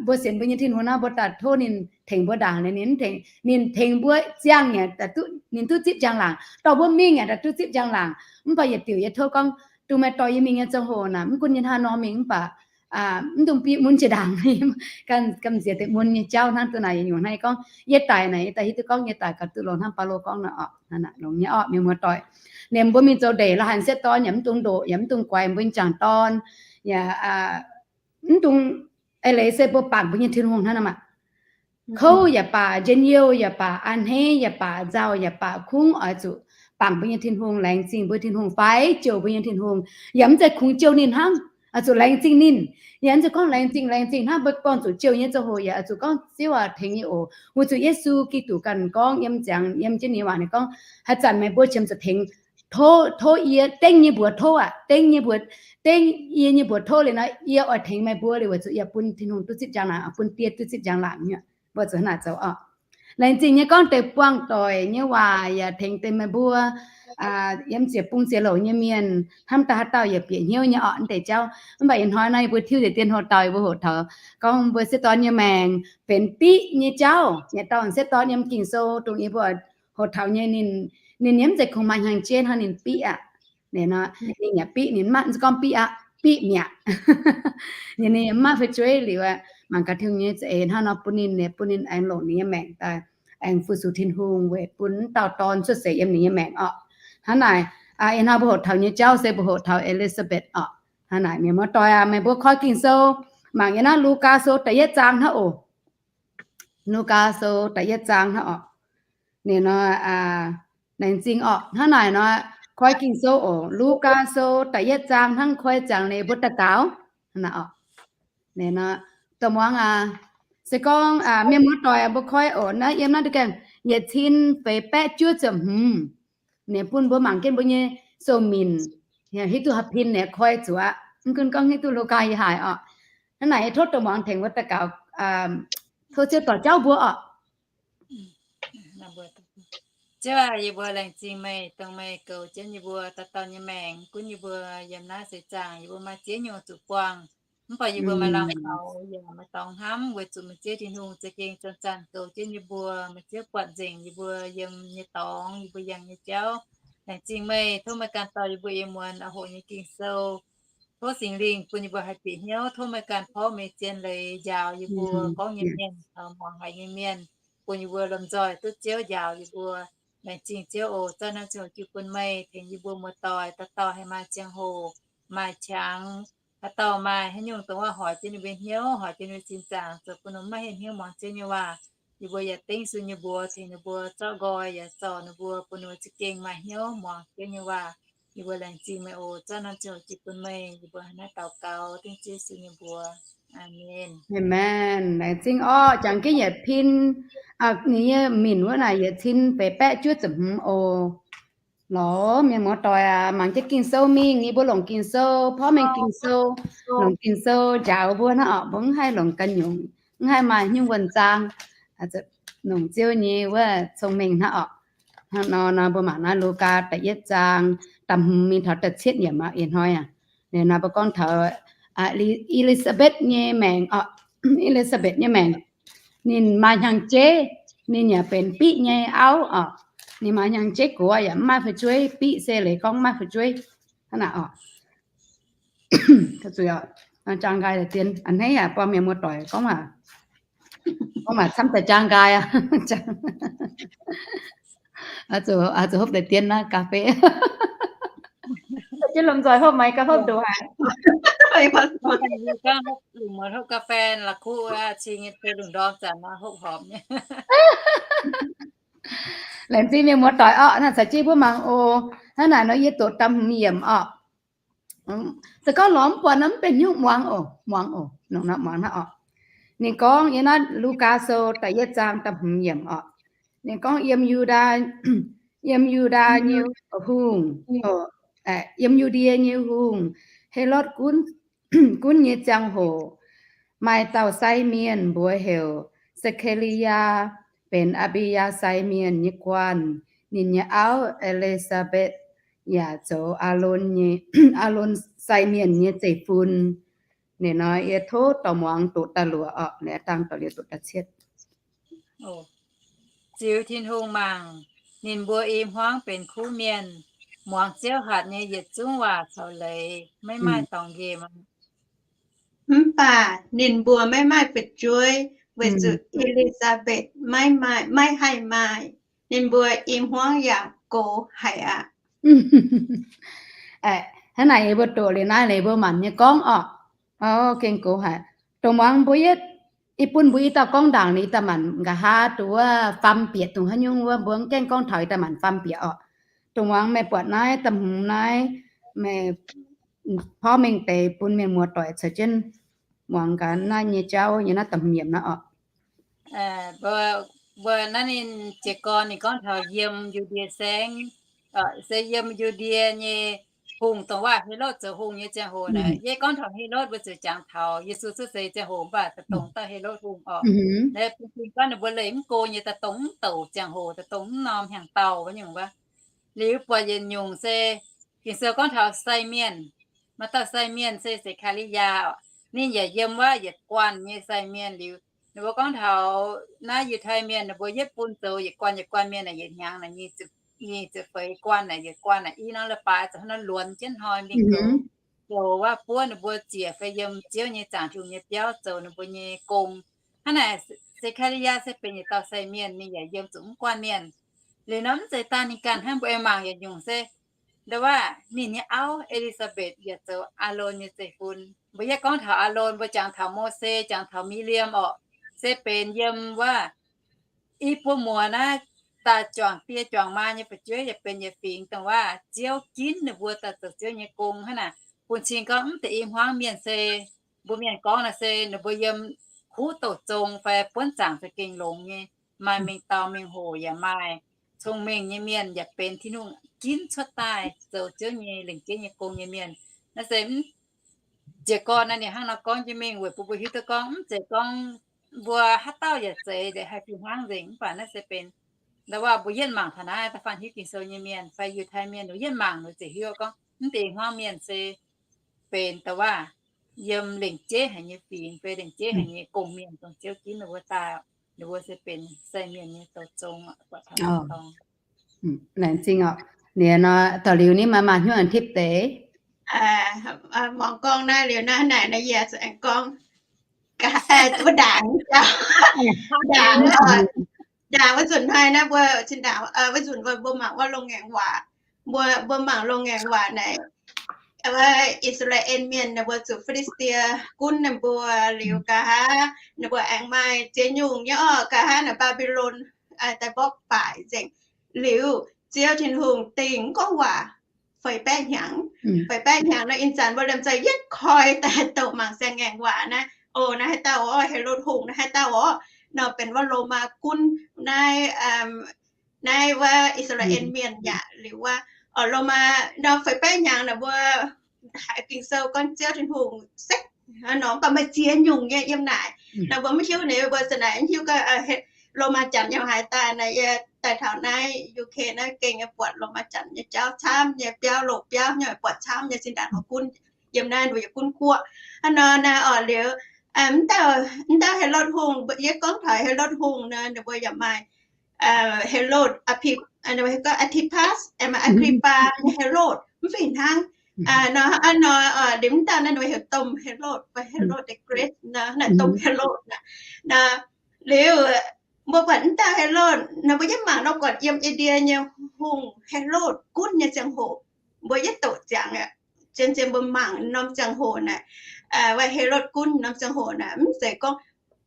mbuo sienx mbuo nyei Tin-Hungh naaiv, mbuo daaih tov ninh tengx mbuo ndaangc liuz, ninh, ninh tengx mbuo ziangh yaac duqv, ninh duqv zipv njang-laangc. Dorh mbuo mingh yaac duqv zipv njang-laangc. Mv baac yietc diuc yie tov gorngv, dongh meih dorh yie mingh nyei ziangh hoc naaic, mv gunv yie hnangv haaix nor mingh mv baac mv dungx biqv mun jiex ndaangc. Ganh, ganh nziex deix mun nyei jauv hnangv. Duqv naaic yie nyungc hnangv gorngv, yie daic naaic, yie daaih hiuv duqv gorngv yie daaih gauh duqv longx hnangv Baulo gorngv naaic oc. Longx nyei orqc, mienh muoz-doic. Ninh mbuo mingh zoux ndeic la'haaix, m'sieqv dorn yaac mv dungx ndoqc, yaac mv dungx guaix mbuo nyei jangc dorn, yaac mv dungx, eix leiz se mbuo bangc mbuo nyei Tin-Hungh hnangv nor maah. Kouv yaac baac, njien-youh yaac baac, a'hneiv yaac baac, nzauh yaac baac, kungx oix zuqc bangc mbuo nyei Tin-Hungh, laengz zingh mbuo Tin-Hungh fai jouh mbuo nyei Tin-Hungh. Yaac mv zeiz kungx jouh ninh hnangv, oix zuqc laengz zingh ninh. Yaac mv zeiz gorngv laengz zingh, laengz zingh hnangv, mbuo buangh zuqc jouh nyei ziangh hoc yaac oix zuqc gorngv, Ziouv aac, tengx yie oc. Weic zuqc Yesu Giduc ganh gorngv yiem ziangx, yiem jienv ninh nyei waac ninh gorngv, haaix zanc meih mbuo qiemx zuqc tengx, tov, tov yie, dengv nyei mbuox tov aqv, dengv nyei mbuox, dengv yie nyei mbuox tov liuz nor, yie oix tengx meih mbuo liuz, weic zuqc yie bun Tin-Hungh duqv zipv njang-laangc, bun die duqv zipv njang-laangc nyei. Mbuo zuqc hnangv naaic zoux oc. Laengz zingh nyei gorngv deix buangh doic nyei waac yaac tengx deix meih mbuo yiem ziepc bung ziepc louc nyei mienh, hnamv daaih haaix dauh yaac bieqc hnyouv nyei orqc, mv deix jauv. Mv baac ih hnoi naaiv yie mbuo tiuv deix dien hoc-dauh, yie mbuo hoqc taux gorngv mbuo m'sieqv dorn nyei maengc benx biqv nyei jauv. Yietc dauh m'sieqv dorn yiem Ging-Sou dongh yie mbuo hoqc taux nyei, ninh, ninh yaac mv zeiz kungx maaih hnyangx-jeiv hnangv, ninh biqv aqv. Ninh nor, ninh yaac biqv, ninh mv maaih, mv zeiz gorngv biqv aqv, biqv mi'aqv. Ninh, ninh mv maaih fu'jueiv liuz aqv, mangc gaax Tin-Hungh nyei za'eix hnangv nor bun ninh, bun ninh aengx longc ninh nyei maengc daaih aengx fu-sux Tin-Hungh weic bun wuov dauh dorn cuotv seix yiem ninh nyei maengc orqc. Hnangv naaic, ih hnoi mbuo hoqc taux nyei jauv se mbuo hoqc taux E^li^saa^mbetc orqc. Hnangv naaic, mienh muoz-doic aac, meih mbuo koi Ging-Sou, mangc yiem naaiv Lugaa Sou da'yietv zaang hnangv oc. Lugaa Sou da'yietv zaang hnangv orqc. Ninh nor, laengz zingh orqc. Hnangv naaic nor, koi Ging-Sou oc. Lugaa Sou da'yietv zaang hnangv, koi ziangx liuz mbuo daux gaux. Hnangv naaic oc. Ninh nor, dorh muangx aac, se gorngv mienh muoz-doic mbuo koi oc, naaiv yiem naaiv ndau gaengh yietc cin feix baeqv juov ziepc hmz. Ninh bun mbuo mangc jienv mbuo nyei sou-minc, hiuv duqv haaix pin ninh koi zuqc aqv. Mv gunv gorngv hiuv duqv Lugaa yiem haaix orqc. Hnangv naaic, tov dorh muangx tengx mbuo daux gaux, tov Ziouv dorh jauv mbuo orqc. Ziouv aah, yie mbuo laengz zingh meih, dongh meih goux jienv yie mbuo dauh dauh nyei maengc, gunv yie mbuo yiem naaiv seix zaangc yie mbuo maaih ziex nyungc zuqc buangh. Mv baac yie mbuo maaih lamh kaux yaac maaih dorngx hnamv, weic zuqc meih Ziouv Tin-Hungh za'gengh zanc-zanc goux jienv yie mbuo. Meih Ziouv buatc nzengc yie mbuo yiem nyei dorngx, yie mbuo yangh nyei jauv. Laengz zingh meih, tov meih ganh dorh yie mbuo ih muonz oix hoqc nyei Ging-Sou. Tov Singx Lingh bun yie mbuo haih bieqc hnyouv. Tov meih ganh porv meih zien leiz njaaux yie mbuo gorngv nyei mienh, muangx haiz nyei mienh, bun yie mbuo lomh nzoih duqv Ziouv njaaux yie mbuo. Laengz zingh Ziouv oc. Zanc naaiv Ziouv jiu bun meih tengx yie mbuo muoz-doic dauh dauh haih maaih ziangh hoc, maaih qangx, haaix dauh maaih haaix nyungc dongh wuov hoic jienv ninh mbuo hnyouv, hoic jienv ninh mbuo sin zaangc, zoux bun ninh mbuo maiv hieh hnyouv muangx Ziouv nyei waac. Yie mbuo yaac dengv sun yie mbuo, tengx ninh mbuo zorqv nqoi, yaac zorc ninh mbuo, bun ninh mbuo za'gengh maaih hnyouv muangx Ziouv nyei waac. Yie mbuo laengz zingh meih oc. Zanc naaiv Ziouv jiu bun meih, yie mbuo hnangv naaiv daux gaux dengv Ziouv Yesu nyei mbuox. Aamen. Aamen. Laengz zingh orqc. Jangx jienv yietc pin, ninh nyei minc wuov naaic yietc cin feix baeqv juov ziepc hmz oc. Lorz mienh muoz-doic aac, mangc jienv Ging-Sou mingh. Yie mbuo longc Ging-Sou, porv mengh Ging-Sou, longc Ging-Sou njaaux mbuo hnangv orqc. Mbuo mv haih longc ganh nyungc, mv haih maaih nyungc wuonh zaang, longc Ziouv nyei wuov cong-mengh hnangv orqc. Hnangv nor nor mbuo mangc naaiv Lugaa da'yietv zaang da'hmz mingh taux da'cietv yiemc aqv. Ih hnoi aac, liuz nor mbuo gorngv taux E^li^saa^mbetc nyei maengc orqc. E^li^saa^mbetc nyei maengc, ninh maaih hnyangx-jeiv, ninh yaac benx biqv nyei auv orqc. Ninh maaih hnyangx-jeiv gox yaac mv maaih fu'jueiv. Biqv se leiz gorngv mv maaih fu'jueiv hnangv naaic orqc. Jaang nqaai deix dien a'hneiv yaac buangh mienh muoz-doic gorngv waac, gorngv waac camv daaih jaang nqaai aqv. Zuqc hopv deix dien naaiv ga'fei. Jienv lomh nzoih hopv maiv ganh hopv ndoqc haic. Lungh muonz hopv ga'fei la'kuqv, cing nyei fei lungh ndorm zanc nor hopv horpc nyei. Laengz zingh mienh muoz-doic orqc. Naaiv caux jienv mbuo mangc oc. Hnangv naaic nor yie doqc da'hmz yiemc orqc. Se gorngv lorz mv buatc nor mv benx nyungc, muangx oc, muangx oc, nongc nor muangx hnangv orqc. Ninh gorngv yiem naaiv Lugaa Sou da'yietv zaang da'hmz yiemc orqc. Ninh gorngv yiem Yu^ndaa, yiem Yu^ndaa nyei hungh, yiem Yu^ndie nyei hungh, Helotv gunv nyei ziangh hoc, maaih dauh sai mienh mbuox heuc Se^kaa^li^yaa, benx Aa^mbi^yaa sai mienh nyei guanh. Ninh nyei auv, E^li^saa^mbetc, yaac zoux Aalon nyei, Aalon sai mienh nyei zeiv-fun. Ninh nor yie tov dorh muangx doqc da'luoqc orqc, liuz dangh doqc liuz doqc da'cietv. Ziux Tin-Hungh mangc, ninh mbuo i hmuangv benx kuv mienh, muangx Ziouv hatc nyei yietc zungv waac caux leiz, maiv maaih dorngx nqemh. Mv baac ninh mbuo maiv maaih fu'jueiv, weic zuqc E^li^saa^mbetc maiv maaih, maiv haih maaih. Ninh mbuo i hmuangv yaac gox haic aqv. Hnangv naaic yie mbuo doqc liuz naaiv leiz mbuo maanc nyei gorngv orqc. Gengh gox haic. Dongh muangx mbuo yietv, i bun mbuo i dauh gorngv ndaangc liuz i dauh maanc nqa'haav duqv wuov faam bieqc dongh haaix nyungc wuov, mbuo mv gaengh gorngv taux i dauh maanc faam bieqc orqc. Dongh muangx meih buatc naaiv da'hmz naaiv, meih porv mengh deix bun mienh muoz-doic caux jienv muangx gaax naaiv nyei jauv nyei naaiv da'hmz yiemc naaiv orqc. Mbuo naaiv ninh jiez gorn ninh gorngv taux yiem Yu^ndie Saengv, se yiem Yu^ndie nyei hungh, dongh waac Helotv zoux hungh nyei ziangh hoc naaic. Yie gorngv taux Helotv mbuo ziouc jangx taux Yesu cuotv seix ziangh hoc, mv baac dongh dauh Helotv hungh orqc. Naaiv bun cing gorngv ninh mbuo leih mv go nyei daaih dongh mv douc ziangh hoc, daaih dongh mv norm hnyangx-daauh wuov nyungc wuov. Liuz buatc yietc nyungc se Ging-Sou gorngv taux sai mienh, maaih dauh sai mienh se Se^kaa^li^yaa orqc. Ninh yaac yiem wuov yietc guanh nyei sai mienh liuz, ninh mbuo gorngv taux naaiv Yiutai mienh ninh mbuo yietv bun zoux yietc guanh yietc guanh mienh naaic yietc hnyangx naaic nyic ziepc feix guanh naaic yietc guanh naaic i norm leiz-baaix zoux hnangv nor luonx jienv hnoi mingh goux, zoux waac-buov ninh mbuo ziec fai yiem Ziouv nyei zaangc Tin-Hungh nyei biauv zoux ninh mbuo nyei gong. Hnangv naaic Se^kaa^li^yaa se benx yietc dauh sai mienh, ninh yaac yiem zuqc mv guanh mienh. Liuz nor mv zeiz daaih ninh ganh hnangv, mbuo aengx mangc yietc nyungc se, ndau wuov ninh nyei auv E^li^saa^mbetc yaac zoux Aalon nyei zeiv-fun. Mbuo yietv gorngv taux Aalon, mbuo jangx taux Mose, jangx taux Miriam orqc, se benx yiem wuov i buo muoz naaiv daaih juangc die juangc maa nyei fu'jueiv, yaac benx yietc fingx dongh wuov Ziouv ginv ninh mbuo daaih zoux Ziouv nyei gong hnangv naaic. Bun cing gorngv mv deix i hmuangv mienh se, mbuo mienh gorngv naaic se ninh mbuo yiem kuv douc zong fai buonv zaangc za'gengh longx nyei, maaih mengh dauh mengh hoc yaac maaih, cong-mengh nyei mienh yaac benx Tin-Hungh ginv cuotv daaih zoux Ziouv nyei lengc jeiv nyei gong nyei mienh. Naaiv se mv, jiez gorn naaiv ninh hnangv nor gorngv jienv mingh weic bun mbuo hiuv duqv gorngv mv zeiz gorngv mbuo haaix dauh yaac zeiz haih fih hnangv nzengc, mv baac naaiv se benx Ndau wuov mbuo yietv mangc taux naaiv, da'faanh hiuv Ging-Sou nyei mienh fai Yiutai mienh, ninh yietv mangc ninh ziouc hiuv gorngv mv deix hmuangv mienh se benx da'wuov yiem lengc jeiv haic nyei fingx fai lengc jeiv haic nyei gong-mienh dongh Ziouv ginv ninh mbuo daaih, ninh mbuo se benx sai mienh nyei douz zong. Laengz zingh oc. Ninh nor da'liuz ni maaih maaih hnyouv tipv deix. Muangx gorngv naaiv liuz naaiv naaic naaiv yie aengx gorngv wuov ndaangc, ndaangc wuov nzunc hnoi naaiv mbuo cin ndaangc wuov nzunc mbuo mangc wuov loz-ngaengc waac, mbuo mbuo mangc loz-ngaengc waac naaic, wuov I^saa^laa^en Mienh ninh mbuo zuqc Fi^li^saa^die gunv ninh mbuo liuz, nqa'haav ninh mbuo aengx maaih ziex nyungc nyei orqc, nqa'haav naaic Mbaa^mbi^lon daaih mborqv baaic nzengc. Liuz Ziouv Tin-Hungh dingc mv gorngv waac feix baeqv hnyangx. Feix baeqv hnyangx nor, ih zanc mbuo liemh zeih yietv koi daaih doqc mangc siang-ngaengc waac naaiv. O, naaiv haaix dauh orqc? Helotv Hungh naaiv haaix dauh orqc? Nor benx wuov Lomaa gunv naaiv, naaiv wuov I^saa^laa^en Mienh yaac liuz wuov, Lomaa nor feix baeqv hnyangx naaic mbuo haiz Ging-Sou gorngv Ziouv Tin-Hungh sekv nor, mv baac maaih ziex nyungc nyei yiem naaic. Naaic mbuo mv hiuv nyei, mbuo za'naaic mv hiuv gorngv Lomaa Janx yaac haaix daaih naaic. Yie daaih taux naaiv U K naaiv gengh nyei buatc Lomaa Janx nyei jauv camv nyei, biauv loz-biauv nyei, buatc camv nyei, zinh ndaangc gunv yiem naaiv ninh mbuo yaac gunv guoqv hnangv nor naaiv orqc. Liuz mv dauh, mv dauh Helotv Hungh, yie gorngv taux Helotv Hungh nor, ninh mbuo yaac maaih Helotv, gorngv Aa^ti^pas, maaih Aa^ki^li^baa nyei Helotv mv fih hnangv. Nor hnangv nor, liuz mv dauh naaiv ninh mbuo heuc Domh Helotv fai Helotv the Great nor, naaiv Domh Helotv nor. Liuz mbuo buatc mv dauh Helotv nor, mbuo yietv mangc nor, buatc yiem Yi^ndie nyei hungh Helotv gunv nyei ziangh hoc, mbuo yietv doqc ziangx aqv. Zien-zien mbuo mangc norm ziangh hoc naaic, wuov Helotv gunv norm ziangh hoc naaic, mv zeiz gorngv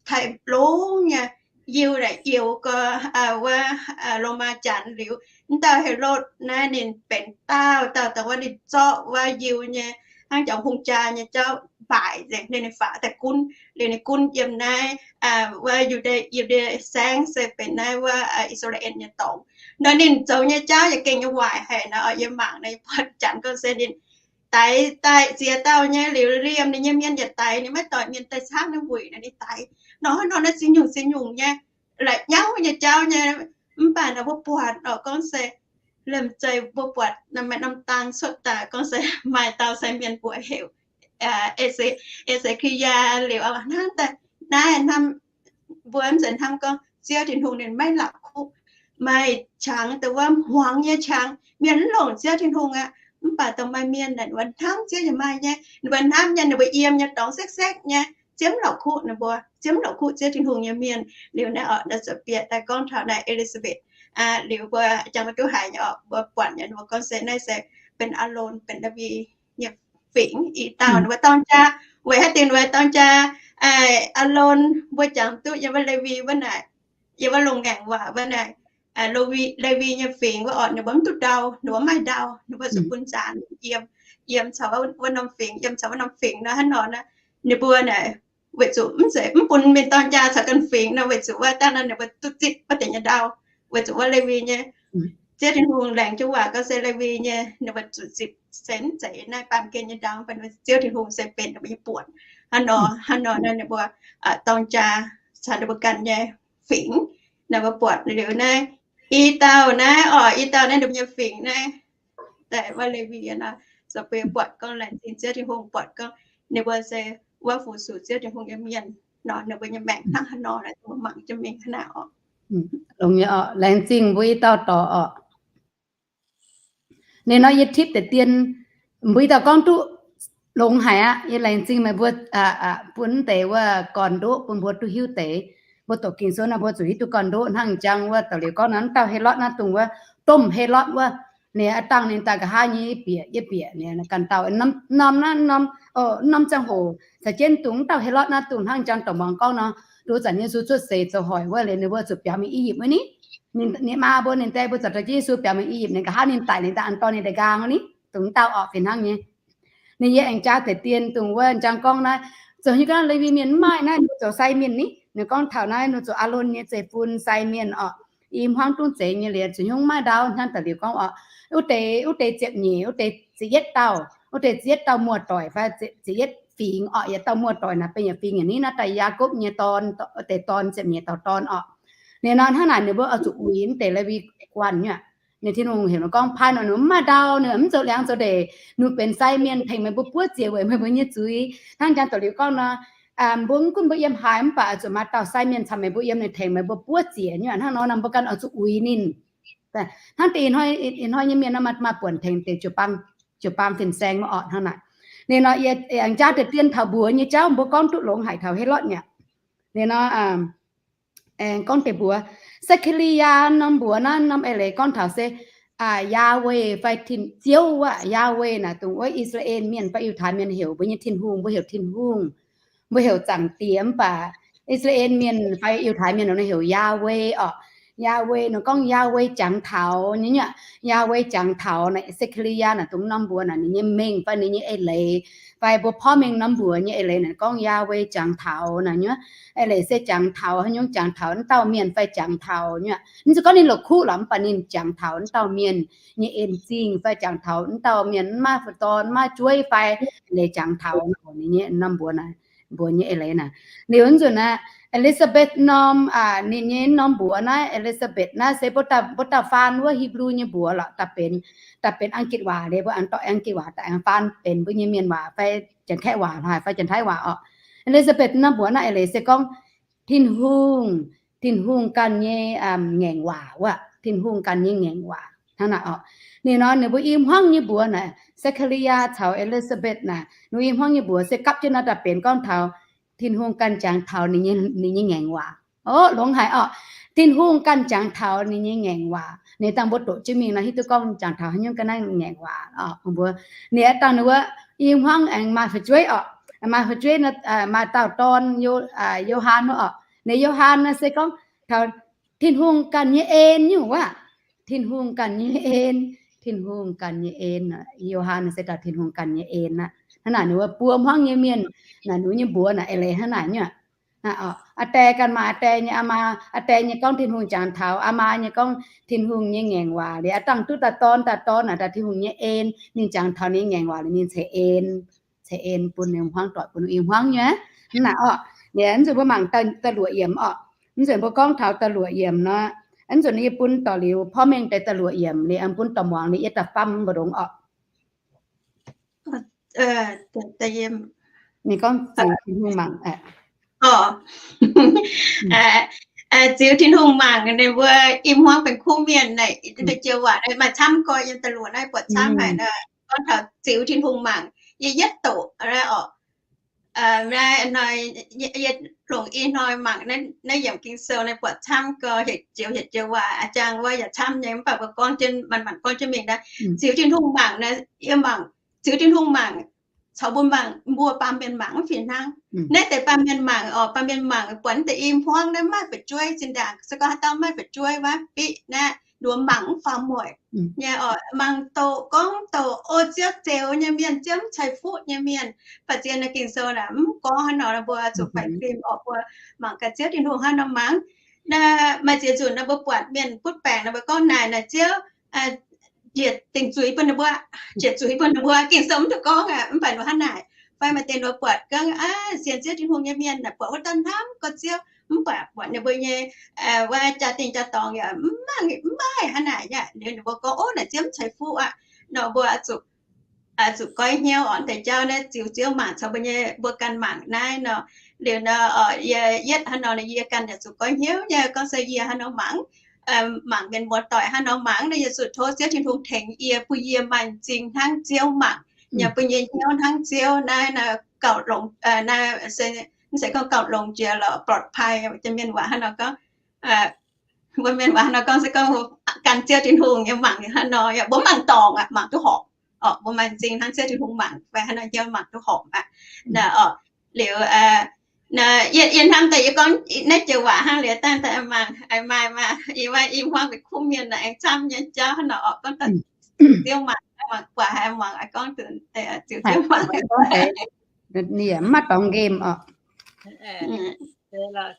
taaih longx nyei, yiu naaic youx gau, wuov Lomaa Janx liuz, mv dauh Helotv naaiv ninh benx dauh dauh dongh wuov ninh zorqv wuov yiu nyei hnangv jangx hungh jaa nyei jauv mbaaic nzengc, liuz ninh faaux daaih gunv, liuz ninh gunv yiem naaiv wuov Yu^ndie, Yu^ndie Saengv se benx naaiv wuov I^saa^laa^en nyei dorngx. Nor ninh zoux nyei jauv yaac gengh nyei waaic haic nor. Yie mangc naaiv buatc Janx gorngv se ninh daix daaih ziex dauh nyei liuz, liemh ninh nyei mienh yietc daix, ninh maiv doic mienh daaih caangv ninh wuic nor, ninh daix nor hnangv nor naaiv ziex nyungc ziex nyungc nyei, la'nyauv nyei jauv nyei. Mv baac nor mbuo buatc orqc, gorngv se liemh zeih mbuo buatc maaih norm dang cuotv daaih gorngv se maaih dauh sai mienh mbuox heuc E^se^ki^yaa liuz, hnangv daaih naaiv hnamv, mbuo mv zeiz hnamv gorngv Ziouv Tin-Hungh ninh maiv la'kuqv. Maaih qangx dongh wuov hmuangx nyei qangx, mienh mv longc Ziouv Tin-Hungh aqv. Mv baac dongh maaih mienh naaic ninh mbuo hnamv Ziouv yaac maaih nyei, ninh mbuo hnamv nyei, ninh mbuo yiem nyei dorngx sekv-sekv nyei, Ziouv mv la'kuqv ninh mbuo, Ziouv mv la'kuqv Ziouv Tin-Hungh nyei mienh. Liuz naaiv orqc, naaiv zuqc bieqc daaih gorngv taux naaiv E^li^saa^mbeth, liuz mbuo jangx maiv duqv haiz nyei orqc, mbuo buatc nyei, ninh mbuo gorngv se naaiv se benx Aalon, benx Lewi nyei fingx i dauh. Ninh mbuo dorng jaa, weic haaix diuc ninh mbuo dorng jaa Aalon? Mbuo jangx duqv yiem wuov Lewi wuov naaic, yiem wuov loz-ngaengc waac wuov naaic, Lewi nyei fingx wuov orqc, ninh mbuo mv duqv ndau, ninh mbuo mv maaih ndau, ninh mbuo zuqc bun zaanx yiem, yiem caux wuov norm fingx, yiem caux wuov norm fingx nor hnangv nor. Ninh mbuo naaic weic zuqc mv zeiz mv bun mienh dorng jaa caux ganh fingx nor, weic zuqc wuov dangh nor ninh mbuo duqv zipv wuov deix nyei ndau, weic zuqc wuov Lewi nyei, Ziouv Tin-Hungh laengz jienv waac gorngv se Lewi nyei ninh mbuo zuqc zipv, se mv zeiz naaiv baamh gen nyei ndau, mv baac Ziouv Tin-Hungh se benx ninh mbuo nyei buonc. Hnangv nor, hnangv nor naaiv ninh mbuo dorng jaa caux ninh mbuo ganh nyei fingx. Naaiv mbuo buatc liuz naaiv i dauh naaiv orqc, i dauh naaiv ninh mbuo nyei fingx naaiv, daaih wuov Lewi nor, zoux bun buatc gorngv laengz zingh Ziouv Tin-Hungh, buatc gorngv ninh mbuo se wuov fu-sux Ziouv Tin-Hungh nyei mienh nor, ninh mbuo nyei maengc hnangv haaix nor, mbuo mangc jienv mingh hnangv naaiv orqc. Longx nyei orqc, laengz zingh mbuo i dauh dorc orqc. Ninh nor yie tipv deix dien, mbuo i dauh gorngv duqv longx haic aqv. Yie laengz zingh meih mbuo bun deix wuov gorn-ndoqv bun mbuo duqv hiuv deix. Mbuo doqc Ging-Sou naaiv mbuo zuqc hiuv duqv gorn-ndoqv. Hnangv jang wuov daux liuz gorngv naaiv mv dauh Helotv naaiv, dongh wuov domh Helotv wuov, ninh aqv dangh ninh daaih nqa'haav nyei yie bieqc, yie bieqc ninh ganh dauh norm naaiv norm, norm ziangh hoc caux jienv dongh mv dauh Helotv naaiv dongh hnangv jang dorc muangx gorngv nor, nduov zanc Yesu cuotv seix zoux hoic wuov liuz ninh mbuo zuqc biaux mingh I^yipv wuov ni. Ninh maa mbuo ninh die mbuo zaqc dorh jienv Yesu biaux mingh I^yipv, ninh nqa'haav ninh daic ninh daaih an dorn ninh deix nqaang wuov ni. Dongh mv dauh orqc fih hnangv nyei. Ninh yie aengx jaa deix dien dongh wuov jang gorngv naaiv, zoux nyei gorngv Lewi mienh mv maaih naaiv, ninh zoux sai mienh ni. Ninh gorngv taux naaiv ninh zoux Aalon nyei zeiv-fun sai mienh orqc. I hmuangv dungv zeiz nyei liuz zuqc hnyouv maiv ndau hnangv daux liuz gorngv orqc. Wuov deix, wuov deix ziepc nyeic, wuov deix ziepc yietv dauh, wuov deix ziepc yietv dauh muoz-doic fai ziepc yietv fingx orqc. Yietc dauh muoz-doic naaic benx yietc fingx, yaac ni naaiv daaih Yaakopv nyei dorn, deix dorn ziepc nyeic dauh dorn orqc. Ninh nor hnangv naaic ninh mbuo oix zuqc uix mv deix Lewi guanh nyei aqv. Ninh Tin-Hungh heuc ninh gorngv, Paaiv nor ninh mv maaih ndau, ninh mv zoux liangx zoux ndeic, ninh benx sai mienh tengx meih mbuo buov ziex weic meih mbuo nyei zuiz. Hnangv janx doqc liuz gorngv nor, mbuo mv gunv mbuo yiem haaix mv baac oix zuqc maaih dauh sai mienh caux meih mbuo yiem, ninh tengx meih mbuo buov ziex nyei aqv. Hnangv nor nor mbuo ganh oix zuqc uix ninh. Hnangv deix ih hnoi nyei mienh nor maaih buonc tengx deix jiu-baang fin-saeng maiv orqc hnangv naaic. Ninh nor yie aengx jaav deix dien taux mbuox nyei jauv mbuo gorngv duqv longx haic taux Helotv nyei aqv. Ninh nor aengx gorngv deix mbuox, Se^kaa^li^yaa norm mbuox naaiv norm eix leiz gorngv taux se Yaawe fai Tin-Ziouv aqv. Yaawe naaic dongh wuov I^saa^laa^en Mienh fai Yiutai Mienh heuc mbuo nyei Tin-Hungh, mbuo heuc Tin-Hungh, mbuo heuc Zaangc Diex, mv baac I^saa^laa^en Mienh fai Yiutai Mienh ninh heuc Yaawe orqc. Yaawe nor gorngv Yaawe jangx taux nyei aqv. Yaawe jangx taux naaic, Se^kaa^li^yaa naaic dongh norm mbuox naaic ninh nyei mengh fai ninh nyei eix leiz, fai mbuo porv mengh norm mbuox nyei eix leiz naaic gorngv Yaawe jangx taux naaic nyei aqv. Eix leiz se jangx taux haaix nyungc? Jangx taux wuov dauh mienh fai jangx taux nyei aqv. Mv zeiz gorngv ninh la'kuqv lorqc, mv baac ninh jangx taux wuov dauh mienh nyei en zingh fai jangx taux wuov dauh mienh mv maaih fu'dorn, mv maaih jueiv fai eix leiz jangx taux ninh nyei norm mbuox naaic, mbuox nyei eix leiz naaic. Liuz nzunc naaic, E^li^saa^mbetc norm, ninh nyei norm mbuox naaiv, E^li^saa^mbetc naaiv se mbuo dauh faan wuov Hipv^lu nyei mbuox lorqc, daaih benx, daaih benx Ang^gitc waac liuz, mbuo aengx dorh Ang^gitc waac daaih aengx faan benx mbuo nyei Mienh waac fai Janx-Kaeqv waac haic fai Janx-Taiv waac orqc. E^li^saa^mbetc norm mbuox naaiv eix leiz se gorngv Tin-Hungh, Tin-Hungh ganh nyei ngaengc waac wuov, Tin-Hungh ganh nyei ngaengc waac hnangv naaic orqc. Ninh nor ninh mbuo i hmuangv nyei mbuox naaic, Se^kaa^li^yaa caux E^li^saa^mbetc naaic, ninh mbuo i hmuangv nyei mbuox se gapv jienv nor daaih benx gorngv taux Tin-Hungh ganh jangx taux ninh nyei ngaengc waac. Ov, longx haic orqc. Tin-Hungh ganh jangx taux ninh nyei ngaengc waac. Ninh dangh mbuo doqc jienv mingh nor hiuv duqv gorngv jangx taux haaix nyungc ga'naaiv ngaengc waac oc. Mbuo ninh dangh ninh wuov i hmuangv aengx maaih fu'jueiv orqc. Maaih fu'jueiv, maaih dauh dorn, Yo^han wuov orqc. Ninh Yo^han naaiv se gorngv taux Tin-Hungh ganh nyei en nyungc wuov. Tin-Hungh ganh nyei en. Tin-Hungh ganh nyei en. Yo^han se dauh Tin-Hungh ganh nyei en aqv. Hnangv naaic ninh wuov buo hmuangv nyei mienh naaic, ninh nyei mbuox naaic eix leiz hnangv naaic nyei. Aa die ganh maaih aa die nyei, aa maa, aa die nyei gorngv Tin-Hungh jangx taux, aa maa nyei gorngv Tin-Hungh nyei ngaengc waac. Liuz aa dangh duqv dauh dorn, dauh dorn naaic dauh Tin-Hungh nyei en, ninh jangx taux ninh nyei ngaengc waac liuz ninh ceix en, ceix en bun ninh hmuangv, doic bun ninh i hmuangv nyei. Hnangv naaic orqc. Liuz nzunc mbuo mangc da'luoqc yiemc orqc. Nzunc mbuo gorngv taux da'luoqc yiemc nor, nzunc yie bun dorh liuz porv mengh deix da'luoqc yiemc liuz, bun dorh muangx liuz yie da'faam mbu'ndongx orqc. Ninh gorngv ziux Tin-Hungh mangc. Ziux Tin-Hungh mangc, ninh mbuo i hmuangv benx kuv mienh naaic, deix joux waac maaih camv gorx, yiem da'luoqc naaiv buatc camv haic nor. Gorngv taux ziux Tin-Hungh mangc, yie yietv doqc orqc. Yie longc i hnoi mangc naaiv yiemc Ging-Sou naaiv buatc camv gorx, hietc joux hietc joux waac a'jang wuov yaac camv nyei, mv baac mbuo gorngv jienv, manc-manc gorngv jienv mingh naaiv. Ziux Tin-Hungh mangc naaiv, yie mangc, ziux Tin-Hungh mangc caux mbuo mangc, mbuo baamh mienh mangc mv fih hnangv. Naaiv deix baamh mienh mangc orqc, baamh mienh mangc buatc naaiv deix i hmuangv naaiv maaih fu'jueiv zinh ndaangc, se gorngv haaix dauh maaih fu'jueiv wuov, biqv naaiv nduov mangc mv faaux mueic nyei orqc. Mangc doqc gorngv doqc, o, Ziouv zeux nyei mienh, Ziouv mv ceix fuqv nyei mienh. Baac zien naaiv Ging-Sou naaic mv gorngv hnangv nor, mbuo zuqc faix-fim orqc, mbuo mangc gaax Ziouv Tin-Hungh hnangv nor mangc. Maaih ziex nzunc naaiv mbuo buatc mienh butv baengc naaiv mbuo gorngv naaic, naaic Ziouv njiec dingc zuiz bun ninh mbuo, njiec zuiz bun ninh mbuo. Ging-Sou mv duqv gorngv aqv, mv baac nor hnangv naaic. Fai maaih deix nor buatc gorngv, sienx Ziouv Tin-Hungh nyei mienh naaic buatc wuov dauh hnamv gorx Ziouv, mv baac buatc ninh mbuo nyei wuov jaa-dingh jaa-dorngx yaac mv maaih, mv maaih hnangv naaic aqv. Liuz ninh mbuo gorngv, o, naaic Ziouv mv ceix fuqv aqv. Nor mbuo zuqc, zuqc goiv hnyouv orqc, deix jauv naaiv ziux Ziouv mangc caux mbuo nyei, mbuo ganh mangc naaiv nor. Liuz nor, yie yietv hnangv nor, yie ganh yaac zuqc goiv hnyouv nyei. Gorngv se yie hnangv nor mangc, mangc mienh muoz-doic hnangv nor mangc naaiv, yie zuqc tov Ziouv Tin-Hungh tengx yie, bun yie maaih m'zing hnangv Ziouv mangc, yaac bun yie hnyouv hnangv Ziouv naaiv, gauh longx, naaiv se, mv zeiz gorngv gauh longx jiex lorqc, ปลอดภัย, mienh waac hnangv nor gorngv. Mbuo mienh waac hnangv nor gorngv se gorngv gan Ziouv Tin-Hungh nyei mangc hnangv nor, yaac mbuo mangc dorngc aqv, mangc duqv horpc orqc. Mbuo maaih m'zing hnangv Ziouv Tin-Hungh mangc fai hnangv nor Ziouv mangc duqv horpc aqv. Nor orqc, liuz yie, yie hnamv daaih yie gorngv naaiv joux waac hnangv liuz dangh daaih mangc, maaih, maaih i hmuangv mbuo kuv mienh naaic aengx camv nyei jauv hnangv nor orqc, gorngv daaih ziux Ziouv mangc, mangc buatc haaix muangx gorngv ziux Ziouv mangc. Ninh yaac mv maaih dorngx nqemh orqc.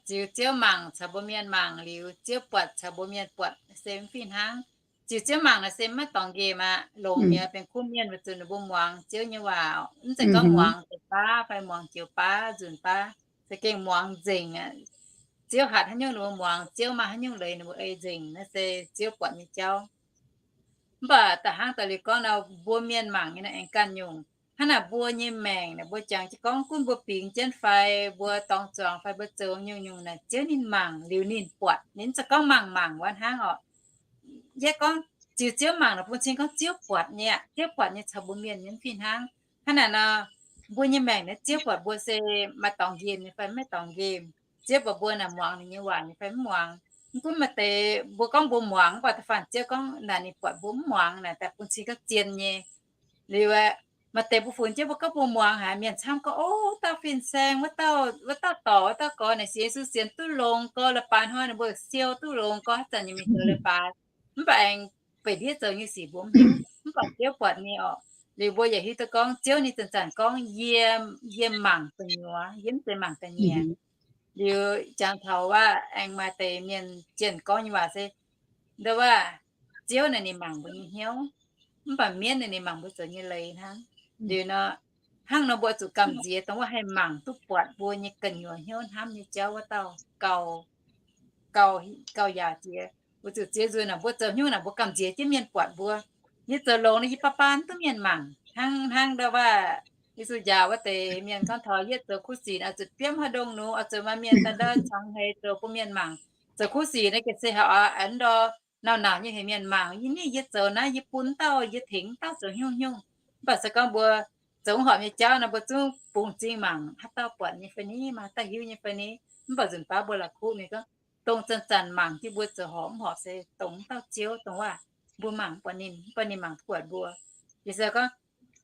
Ziux Ziouv mangc caux mbuo mienh mangc liuz, Ziouv buatc caux mbuo mienh buatc se mv fih hnangv. Ziux Ziouv mangc naaic se mv maaih dorngx nqemh aqv. Longx mi'aqv, benx kuv mienh weic zuqc ninh mbuo muangx Ziouv nyei waac, mv zeiz gorngv muangx deix baav fai muangx joux baav nzunc baav, za'gengh muangx nzengc aqv. Ziouv hatc haaix nyungc ninh mbuo muangx, Ziouv maaih haaix nyungc leiz ninh mbuo ei nzengc. Naaiv se Ziouv buatc nyei jauv. Mv baac da'hnangv daaih liuz gorngv nor, mbuo mienh mangc nyei naaiv aengx ganh nyungc. Hnangv naaic mbuo nyei maengc naaic, mbuo jangx jienv gorngv gunv mbuo bingx jienv fai mbuo dorngx zuangx fai mbuo zoux nyungc-nyungc naaic, Ziouv ninh mangc liuz ninh buatc, ninh mv zeiz gorngv mangc mangc wuov hnangv oc. Yie gorngv ziux Ziouv mangc naaic bun cing gorngv Ziouv buatc nyei aqv. Ziouv buatc nyei caux mbuo mienh nyei mv fih hnangv. Hnangv naaic nor, mbuo nyei maengc naaiv Ziouv buatc mbuo se maaih dorngx nqemh nyei fai maiv dorngx nqemh. Ziouv buatc mbuo naaic muangx ninh nyei waac nyei fai mv muangx. Mv gunv maaih deix mbuo gorngv mbuo muangx, mv baac da'faanh Ziouv gorngv naaic ninh buatc mbuo mv muangx naaic, daaih bun cing gorngv zien nyei. Liuz aeqv, maaih deix mbuo funx jienv mbuo gorngv mbuo muangx haic, mienh camv gorngv, O, wuov dauh fin-saeng, wuov dauh, wuov dauh dorc, wuov dauh gorx naaic sienx Yesu sienx duqv longx gorx, leiz-baaix hnoi ninh mbuo siou duqv longx gorx, haaix zanc ninh mingh zoux leiz-baaix. Mv baac aengx beic ndiev zoux nyei sic mbuo mv hiuv, mv baac Ziouv buatc nyei orqc. Liuz mbuo yaac hiuv duqv gorngv Ziouv ninh zanc-zanc gorngv, Yie, yie mangc gu'nyuoz, yie mv zeiz mangc ga'nyiec. Liuz jangx taux waac aengx maaih deix mienh jienh gorngv nyei waac se, nduov waac, Ziouv naaic ninh mangc mbuo nyei hnyouv, mv baac mienv naaic ninh mangc mbuo zoux nyei leiz hnangv. Liuz nor, hnangv nor mbuo zuqc gamh nziex dongh wuov haih mangc duqv buatc mbuo nyei gu'nyuoz hnyouv hnamv nyei jauv wuov dauh gauh, gauh, gauh yaac jiex. Weic zuqc ziex nzunc naaic mbuo zoux hnyouv naaic mbuo gamh nziex jienv mienh buatc mbuo. Yie zoux longx nor yie baan baan duqv mienh mangc. Hnangv, hnangv ndau waac, Yesu njaaux wuov deix mienh gorngv taux, Yie zoux kuv sic oix zuqc biomv haaix ndongh nor, oix zuqc maaih mienh daaih ndau cangx heix zoux bun mienh mangc. Zoux kuv sic naaiv ga'sie haic oc, ndau nauc-nauc nyei heuc mienh mangc. Yie, yie zoux naaiv, yie bun dauh, yie tengx dauh zoux hnyouv hnyouv. Mv baac se gorngv mbuo zoux mv horpc nyei jauv nor, mbuo zungv bungx m'zing mangc haaix dauh buatc nyei fai ni, maaih haaix dauh hiuv nyei fai ni. Mv baac nzunc baav mbuo la'kuqv mingh gorngv, dongh zanc-zanc mangc jienv mbuo zoux horpc mv horpc se dongh wuov dauh Ziouv, dongh waac mbuo mangc mv buatc ninh, mv baac ninh mangc buatc mbuo. Yie se gorngv,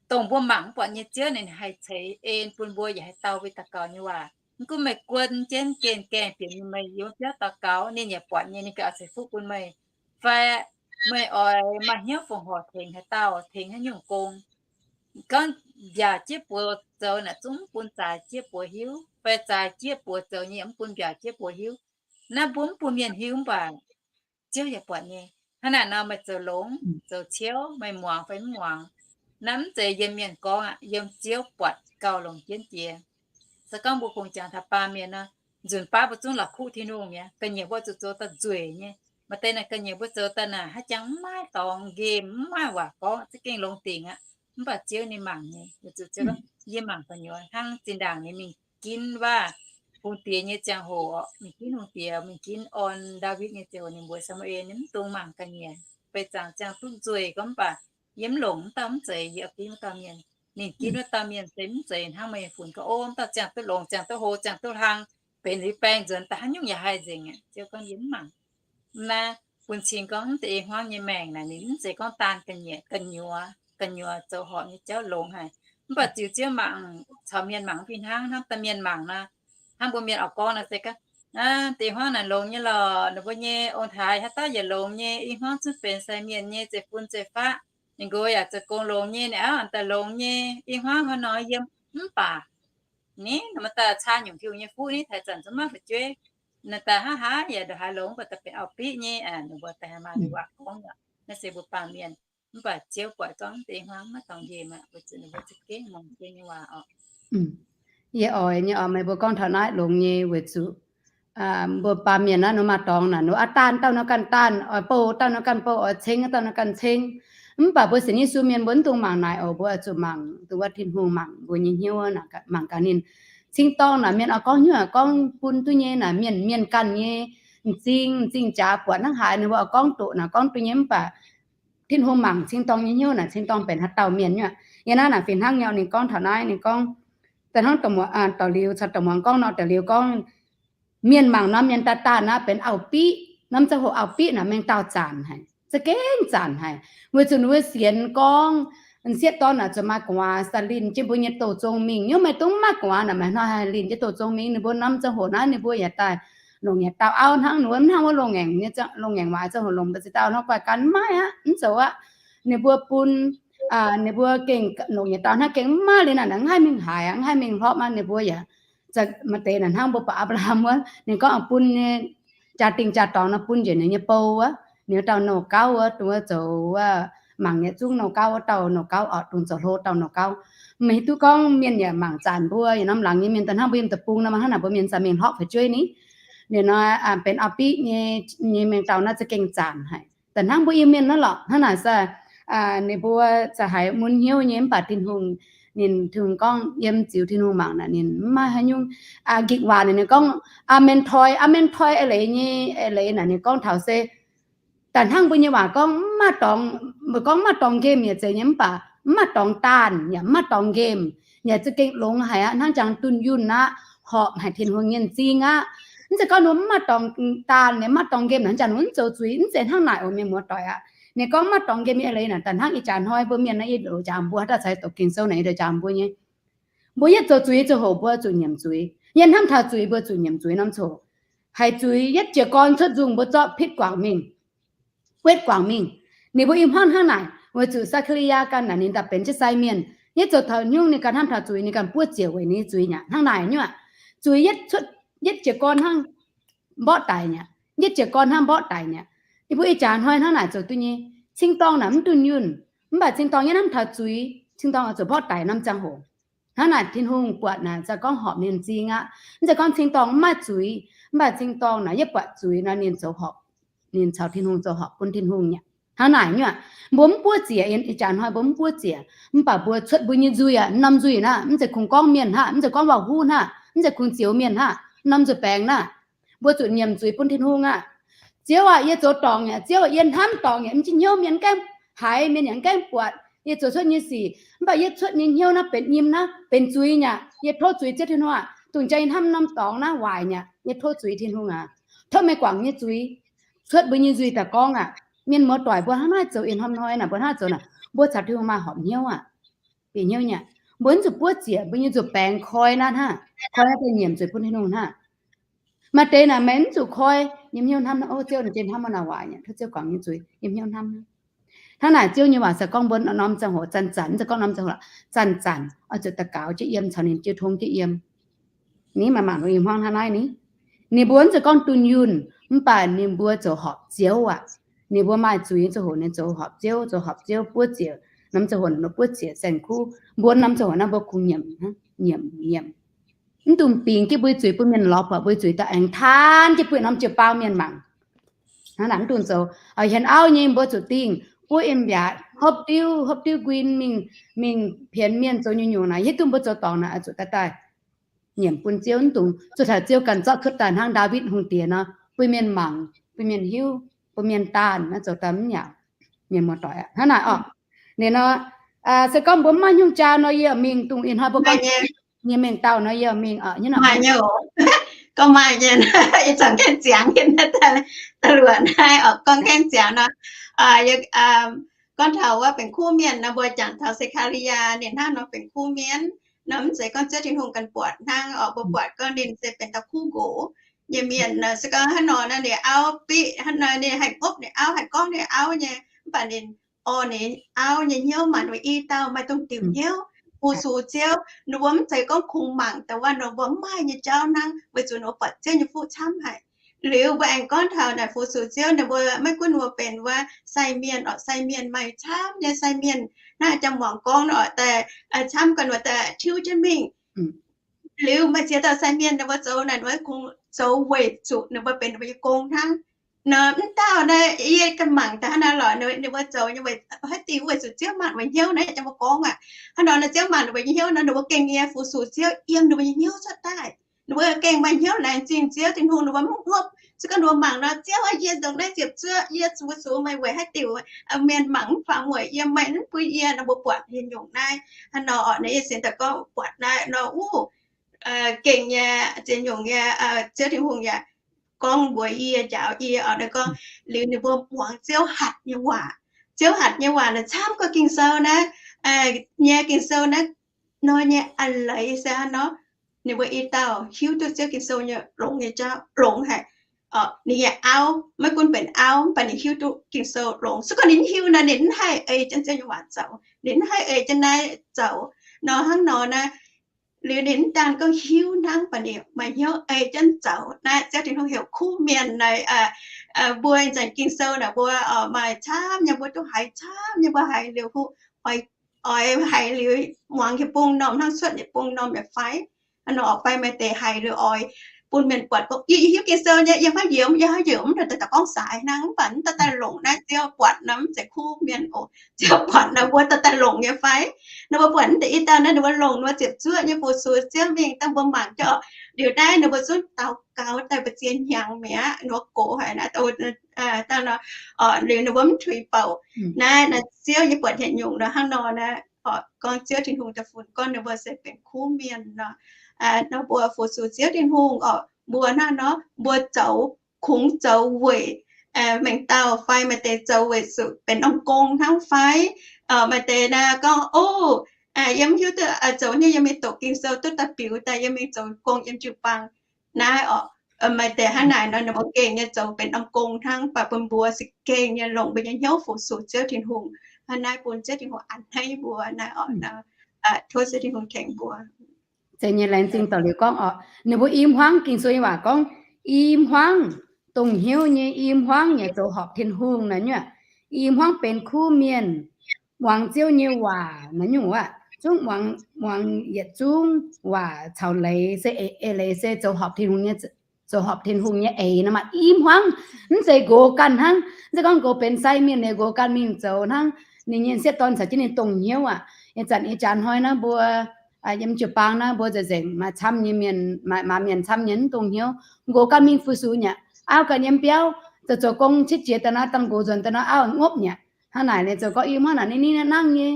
dongh mbuo mangc mv buatc nyei Ziouv ninh haih ceix en bun mbuo yaac haih dau mbuo daux gaux nyei waac. Mv gunv meih guon jienv gen gaengh bieqc nyei meih yiem biauv daux gaux, ninh yaac buatc nyei, ninh ganh oix ceix fuqv bun meih. Fai meih oix maaih hnyouv fongc horc tengx haaix dauh, tengx haaix nyungc gong, gorngv mbiaauc jieqv buoz zoux naaic zungv mv bun zaaix jieqv buoz hiuv, fai zaaix jieqv buoz zoux nyei yaac mv bun mbiaauc jieqv buoz hiuv. Naaiv mbuo mv bun mienh hiuv mv baac Ziouv yaac buatc nyei. Hnangv naaic nor meih zoux longx zoux ciouv, meih muangx fai mv muangx, naaiv mv zeiz yiem mienh gorngv aqv, yiem Ziouv buatc gauh longc jienv jiex. Se gorngv mbuo kungx jangx taux baamh mienh nor, nzunc baav mbuo zungv la'kuqv Tin-Hungh mi'aqv. Ga'nyiec mbuo zuqc zoux daaih nzueic nyei. Maaih deix naaic ga'nyiec mbuo zoux daaih naaic haaix jangx mv maaih dorngx nqemh, mv maaih waac gorngv, za'gengh longx dingc aqv. Mv baac Ziouv ninh mangc nyei, weic zuqc Ziouv gorngv, Yie mangc gu'nyuoz. Hnangv zinh ndaangc ninh mingh ginv waac hungh diex nyei ziangh hoc orqc, mingh ginv hungh diex, mingh ginv orn Ndaawitv nyei ziangh hoc, ninh mbuox Saa^mu^en, Ninh mv dungx mangc ga'nyiec. Beih zaangc ziangh duqv nzueic gorngv, mv baac yie mv longc wuov dauh mv zeiz, yie oix ginv wuov dauh mienh. Ninh ginv wuov dauh mienh se mv zeiz hnangv meih nyei funx gorngv, O, wuov dauh ziangh duqv longx, ziangh duqv hlo, ziangh duqv hlang, benx liuz baeng nzuonx daaih haaix nyungc yaac haih nzengc aqv. Ziouv gorngv, Yie mv mangc. Naaiv bun cing gorngv mv deix i hmuangv nyei maengc naaic, ninh mv zeiz gorngv daan ga'nyiec, gu'nyuoz, gu'nyuoz zoux horpc nyei jauv longx haic. Mv baac ziux Ziouv mangc caux mienh mangc mv fih hnangv. Hnangv daaih mienh mangc nor, hnangv mbuo mienh oix gorngv nor se gorngv, Deix i hmuangv naaic longx nyei lorqc, ninh mbuo nyei ong-taaix haaix dauh yaac longx nyei, i hmuangv zungv benx sai mienh nyei, zeiv-fun zeiv-faqv, ninh nqox yaac zoux gong longx nyei, ninh auv daaih longx nyei, i hmuangv hnoi-hnoi yiem. Mv baac ni, naaiv maaih daaih caa nyungc Tin-Hungh nyei fuqv ni, taaix zanc zungv maiv fu'jueiv. Naaiv daaih hnangv haaix yaac ndongc haaix longx, mv baac daaih benx auv-biqv nyei. Ninh mbuo daaih maaih waac gorngv aqv. Naaiv se mbuo baamh mienh. Mv baac Ziouv buatc gorngv deix i hmuangv maiv dorngx nqemh aqv, weic zuqc ninh mbuo za'gengh muangx Ziouv nyei waac oc. Yie oix nyei oc, meih mbuo gorngv taux naaiv longx nyei weic zuqc mbuo baamh mienh naaiv nor maaih dorngx naaic, nor aav daanh dauh nor ganh daanh, oix bouh dauh nor ganh bouh, oix ceng dauh nor ganh ceng. Mv baac mbuo sienx Yesu mienh mbuo mv dungx mangc naaic oc, mbuo oix zuqc mangc dongh wuov Tin-Hungh mangc mbuo nyei hnyouv naaic, mangc gaax ninh. Cingx dorngh naaic mienh oix gorngv hnyouv gorngv bun duqv nyei naaic, mienh, mienh ganh nyei m'zing, m'zing jaax buatc hnangv haaix ninh mbuo oix gorngv doqc naaic gorngv duqv nyei, mv baac Tin-Hungh mangc cingx dorngh nyei hnyouv naaic, cingx dorngh benx haaix dauh mienh nyei. Yie naaiv naaic fih hnangv nyei, ninh gorngv taux naaiv, ninh gorngv daaih hnangv dorc liuz caux dorc muangz gorngv nor, dorc liuz gorngv, mienh mangc norm mienh daanh daanh naaiv benx auv-biqv, norm ziangh hoc auv-biqv naaic mengh dauh zanc haic, za'gengh zanc haic. Weic zuqc ninh mbuo sienx gorngv m'sieqv dorn naaic zuqc maaih gu'nguaaz daaih linh jienv mbuo nyei douh zong mingh. Yie meih dungx maaih gu'nguaaz naaic, meih hnoi haih linh jienv douh zong mingh. Ninh mbuo norm ziangh hoc naaiv ninh mbuo yaac daaih longc yietc dauh auv hnangv, ninh mbuo mv hnangv wuov loz-ngaengc, loz-ngaengc waac ziangh hoc longc mbu'ziex dauh hnangv, guai gan mv maaih aqv, mv zoux aqv. Ninh mbuo bun, ninh mbuo gengh longc yietc dauh hnangv, gengh mv maaih liuz naaic, mv haih mingh haaix aqv, mv haih mingh hlorpv aqv. Ninh mbuo yaac maaih deix naaic hnangv mbuo buatc Apc^laa^ham wuov, ninh gorngv bun nyei jaa-dingh jaa-dorngx nor bun njiec ninh nyei bou wuov, ninh dauh nouh gauv wuov, dongh wuov zoux wuov mangc yietc zungv nouh gauv wuov dauh nouh gauv oc, dongh zoux hlo dauh nouh gauv. Meih hiuv duqv gorngv mienh yaac mangc zanc mbuo, yaac norm laangz nyei mienh daaih hnangv mbuo yiem deic-bung nor, hnangv naaic mbuo mienh za'gengh mingh hlorpv fu'jueiv ni. Ninh nor benx auv-biqv nyei mengh dauh naaiv za'gengh zanc haic. Da'hnangv mbuo Iu-Mienh naaiv lorqc, hnangv naaic se ninh mbuo za'haiz mun hnyouv nyei, mv baac Tin-Hungh, ninh, Tin-Hungh gorngv yiem ziux Tin-Hungh mangc naaic ninh mv maaih haaix nyungc. Ging-Waac naaic ninh gorngv, aa men toi, aa men toi eix leiz nyei, eix leiz naaic ninh gorngv taux se da'hnangv mbuo nyei waac gorngv, mv maaih dorngx, mbuo gorngv mv maaih dorngx nqemh yaac zeiz nyei, mv baac mv maaih dorngx daanh yaac mv maaih dorngx nqemh, yaac za'gengh longx haic aqv, hnangv jangx dunh yunh aqv, horpc haic Tin-Hungh nyei m'zing aqv. Mv zeiz gorngv ninh mv maaih dorngx daanh, ninh mv maaih dorngx nqemh hnangv jangx ninh mv zoux zuiz, mv zeiz hnangv naaic oc mienh muoz-doic aqv. Ninh gorngv mv maaih dorngx nqemh nyei eix leiz naaic, da'hnangv ih jaax hnoi mbuo mienh naaiv yie loc jaax mbuo haaix dauh caux doqc Ging-Sou naaic yie loc jaax mbuo nyei. Mbuo yietv zoux zuiz ziangh hoc mbuo zuqc nyiemc zuiz. Yietv hnamv taux zuiz mbuo zuqc nyiemc zuiz norm ziangh hoc. Haiz zuiz yietv jiez gorn cuotv nzungh mbuo zorqv pitv guangc mingh, wetv guangc mingh. Ninh mbuo i hmuangv hnangv naaic, weic zuqc Saa^kaa^li^yaa ganh naaic ninh daaih benx jienv sai mienh. Yietv zoux taux haaix nyungc ninh ganh hnamv taux zuiz, ninh ganh buov ziec weic ninh nyei zuiz nyei. Hnangv naaic nyungc, zuiz yietv cuotv, yietv jiez gorn hnangv mborqv daic nyei, yietv jiez gorn hnangv mborqv daic nyei. Ninh mbuo ih jaax hnoi hnangv naaic zoux duqv nyei. Cing-dorngh naaic mv dunh yunh, mv baac cing-dorngh yietv hnamv taux zuiz, cing-dorngh oix zuqc mborqv daic norm ziangh hoc. Hnangv naaic Tin-Hungh buatc naaic se gorngv horpc ninh m'zing aqv. Mv zeiz gorngv cing-dorngh mv maaih zuiz, mv baac cing-dorngh naaic yietv buatc zuiz nor ninh zoux horpc, ninh caux Tin-Hungh zoux horpc bun Tin-Hungh nyei. Hnangv naaic nyungc, mbuo mv buov ziec, ih jaax hnoi mbuo mv buov ziec, mv baac mbuo cuotv mbuo nyei nzuih aqv, norm nzuih naaiv, mv zeiz kungx gorngv mienh hnangv, mv zeiz gorngv waac-huv hnangv, mv zeiz kungx zioux mienh hnangv, norm nzuih baengx naaiv, mbuo zuqc nyiemc zuiz bun Tin-Hungh aqv. Ziouv aac, yie zoux dorngc aqv. Ziouv aac, yie hnamv dorngc aqv. Mv jiex hnyouv mienh gaengh haiz, mienh yaac gaengh buatc yie zoux cuotv nyei sic. Mv baac yie cuotv nyei hnyouv naaiv benx nyim naaiv, benx zuiz nyei aqv. Yie tov zuiz Ziouv Tin-Hungh aqv. Dongh jang yie hnamv norm dorngx naaiv waaic nyei aqv. Yie tov zuiz Tin-Hungh aqv. Tov meih guangc nyei zuiz, cuotv mbuo nyei nzuih daaih gorngv aqv. Mienh muoz-doic mbuo hnangv naaiv zoux, ih hnoi naaic mbuo hnangv naaiv zoux naaic, mbuo caux Tin-Hungh maaih horpc hnyouv aqv. Bieqc hnyouv nyei aqv. Mbuo mv zuqc buov ziec, mbuo nyei nzuih baengx koi naaiv hnangv, koi naaiv daaih nyiemc zuiz bun Tin-Hungh hnangv. Maaih deix naaic meih mv zuqc koi, yiem hnyouv hnamv, o Ziouv, ninh hnamv mv naaic waaic nyei, tov Ziouv guangc nyei zuiz, yiem hnyouv hnamv. Hnangv naaic Ziouv nyei waac se gorngv mbuo norm ziangh hoc zanc-zanc, mv zeiz gorngv norm ziangh hoc, zanc-zanc oix zuqc daux gaux jienv yiem, caux ninh jiu tong jienv yiem. Ni maaih mangc ih hmuangv hnangv naaiv ni. Ninh mbuo mv zeiz gorngv dunh yunh, mv baac ninh mbuo zoux horpc Ziouv aqv. Ninh mbuo maaih zuiz ziangh hoc ninh zoux horpc Ziouv, zoux horpc Ziouv buov ziec, norm ziangh hoc ninh buov ziec saeng-kuv. Mbuo norm ziangh hoc naaiv mbuo kungx nyiemc, nyiemc, nyiemc. Mv dungx bingx jienv mbuo zuiz bun mienh lorz buatc mbuo zuiz daaih aengx taanv jienv buov norm jiu-baang mienh mangc. Hnangv naaic mv dungx zoux. Hienx auv nyei mbuo zuqc dingh, buov im mbiaatc, hopv diuv, hopv diuv nquin mingh, mingh pienx mienh zoux nyungc-nyungc naaic, hiuv duqv mbuo zoux dorngc naaic oix zuqc daaih daaih nyiemc bun Ziouv, mv dungx zuqc taux Ziouv ganh zorqv cuotv daaih hnangv Ndaawitv Hungh diex nor, bun mienh mangc, bun mienh hiuv, bun mienh daanh naaiv zoux daaih mv yaac mienh muoz-doic aqv. Hnangv naaic orqc. Ninh nor, se gorngv mbuo mv maaih hnyouv jaa nor, yie mingh dungx ih hnoi mbuo gorngv nyei mengh dauh nor, yie mingh orqc. Maaih nyei, gorngv maaih nyei, ih zanc gaengh ziangx nyei, da'luoqc naaiv orqc, gorngv gaengh ziangx nor, gorngv taux wuov benx kuv mienh nor, mbuo jangx taux Se^kaa^li^yaa ninh hnangv nor benx kuv mienh nor, mv zeiz gorngv Ziouv Tin-Hungh ganh buatc hnangv orqc. Mbuo buatc gorngv ninh se benx dauh kuv nqox nyei mienh nor, se gorngv hnangv nor naaiv ninh auv biqv hnangv nor, ninh haih hopv ninh auv, haih gorngv ninh auv nyei, mv baac ninh orn ninh auv nyei hnyouv, mangc ninh i dauh maaih dongh diuc hnyouv, fu-sux Ziouv. Ninh mbuo mv zeiz gorngv kungx mangc da'wuov ninh mbuo mv maaih nyei jauv hnangv, weic zuqc ninh mbuo buatc Ziouv nyei fuqv camv haic. Liuz mbuo aengx gorngv taux naaic fu-sux Ziouv, ninh mbuo maiv gunv ninh mbuo benx wuov sai mienh orqc, sai mienh maaih camv nyei sai mienh, naaiv jang muangx gorngv orqc, daaih camv ganh wuov daaih tiuv jienv mingh. Liuz maaih ziex dauh sai mienh ninh mbuo zoux naaic, ninh mbuo kungx zoux weic zuqc ninh mbuo benx ninh mbuo nyei gong hnangv. Nor mv dauh naaiv yie ganh mangc daaih hnangv naaiv lorqc, ninh mbuo zoux nyei weic haaix diuc? Weic zuqc Ziouv mangc ninh mbuo hnyouv naaiv, jang mbuo gorngv aqv. Hnangv nor naaiv Ziouv mangc ninh mbuo nyei hnyouv nor, ninh mbuo gengh nyei fu-sux Ziouv, yiem ninh mbuo nyei hnyouv cuotv daaih. Ninh mbuo gengh maaih hnyouv laengz zingh Ziouv Tin-Hungh, ninh mbuo mv hopv. Se gorngv ninh mbuo mangc nor, Ziouv aac, yie nzengc naaiv ziepc zuoqv, yie fu-sux meih weic haaix diuc mienh mangc mv faaux mueic yiem meih, mv bun yie, ninh mbuo buatc nyei nyungc naaiv. Hnangv nor orqc, naaiv yie sienx daaih gorngv buatc naaiv nor, uv, gengh nyei, ziex nyungc nyei, Ziouv Tin-Hungh yaac gorngv mbuox yie, njaaux yie orqc, naaiv gorngv liuz ninh mbuo muangx Ziouv hatc nyei waac. Ziouv hatc nyei waac naaic camv gorx Ging-Sou naaiv, nyei Ging-Sou naaiv nor nyei a'leiz se hnangv nor, ninh mbuo i dauh hiuv duqv Ziouv Ging-Sou nyei longx nyei jauv, longx haic. Ninh nyei auv, maiv gunv benx auv, mv baac ninh hiuv duqv Ging-Sou longx. Se gorngv ninh mv hiuv nor, ninh mv haih ei jienv Ziouv nyei waac zoux, ninh mv haih ei jienv naaiv zoux. Nor hnangv nor naaiv, liuz ninh mv daan gorngv hiuv hnangv, mv baac ninh maaih hnyouv ei jienv zoux. Naaiv Ziouv Tin-Hungh heuc kuv mienh naaic, mbuo nzengc Ging-Sou naaic mbuo maaih camv nyei, mbuo duqv haiz camv nyei, mbuo haiz liuz huv, oix haiz liuz muangx yietc bung norm hnangv cuotv yietc bung norm yaac fai. Nor oix fai maaih deix haiz liuz oix bun mienh buatc gorngv, Yie hiuv Ging-Sou nyei, yie maiv nyiemz, yie haiz yie mv daaih daaih gorngv saaix hnangv. Mv baac mv daaih daaih longc naaiv Ziouv buatc nor, mv zeiz kuv mienh oc. Ziouv buatc nor, mbuo daaih daaih longc nyei fai? Nor mbuo buatc mv deix i dauh naaiv, ninh mbuo longc ninh mbuo ziepc zuoqv nyei fu-sux Ziouv mingh dangh mbuo mangc jauv. Liuz naaiv ninh mbuo zungv daux gaux daaih mbu'ziex hnyangx mi'aqv, ninh mbuo gox haic naaiv, dangh nor, liuz ninh mbuo mv tuix bouc. Naaiv, naaiv Ziouv nyei buatc nyei nyungc nor hnangv nor naaiv, gorngv Ziouv Tin-Hungh daaih funx gorngv ninh mbuo se benx kuv mienh nor. Nor mbuo fu-sux Ziouv Tin-Hungh oc, mbuo hnangv nor, mbuo zoux, kungx zoux weic mengh dauh fai maaih deix zoux weic zuqc benx norm gong hnangv fai? Maaih deix naaiv gorngv, O, yie mv hiuv duqv zoux nyei, yie mingh doqc Ging-Sou duqv daaih biux daaih yie mingh zoux gong yiem jiu-baang. Naaiv oc, maaih deix hnangv naaic nor ninh mbuo gengh nyei zoux benx norm gong hnangv, mv baac bun mbuo za'gengh nyei longc mbuo nyei hnyouv fu-sux Ziouv Tin-Hungh. Hnangv naaiv bun Ziouv Tin-Hungh a'hneiv mbuo naaiv oc. Tov Ziouv Tin-Hungh tengx mbuo. Zeiz nyei, laengz zingh dorh liuz gorngv oc, ninh mbuo i hmuangv, Ging-Sou nyei waac gorngv, i hmuangv, dongh hnyouv nyei i hmuangv yaac zoux horpc Tin-Hungh naaiv nyungc. I hmuangv benx kuv mienh, muangx Ziouv nyei waac naaiv nyungc aqv. Zungv muangx, muangx yietc zungv waac caux leiz se, eix leiz se zoux horpc Tin-Hungh nyei, zoux horpc Tin-Hungh nyei eix nor maah. I hmuangv, mv zeiz nqox ganh hnangv, mv zeiz gorngv nqox benx sai mienh liuz nqox ganh mingh zoux hnangv. Ninh nyei sieqv dorn caux jienv ninh dongh hnyouv aqv. Ih zanc ih jaax hnoi naaiv mbuo yiem jiu-baang naaiv mbuo nzengc-nzengc maaih camv nyei mienh, maaz mienh camv nyei mv dongh hnyouv. Nqox ganh mingh fu-sux nyei aqv. Auv ganh yiem biauv zoux zoux gong qiex jiez daaih nor, dangh nqox nzuonx daaih nor, auv ngopv nyei aqv. Hnangv naaic ninh zoux gorngv i hmuangv naaic ninh ninh nangv nyei,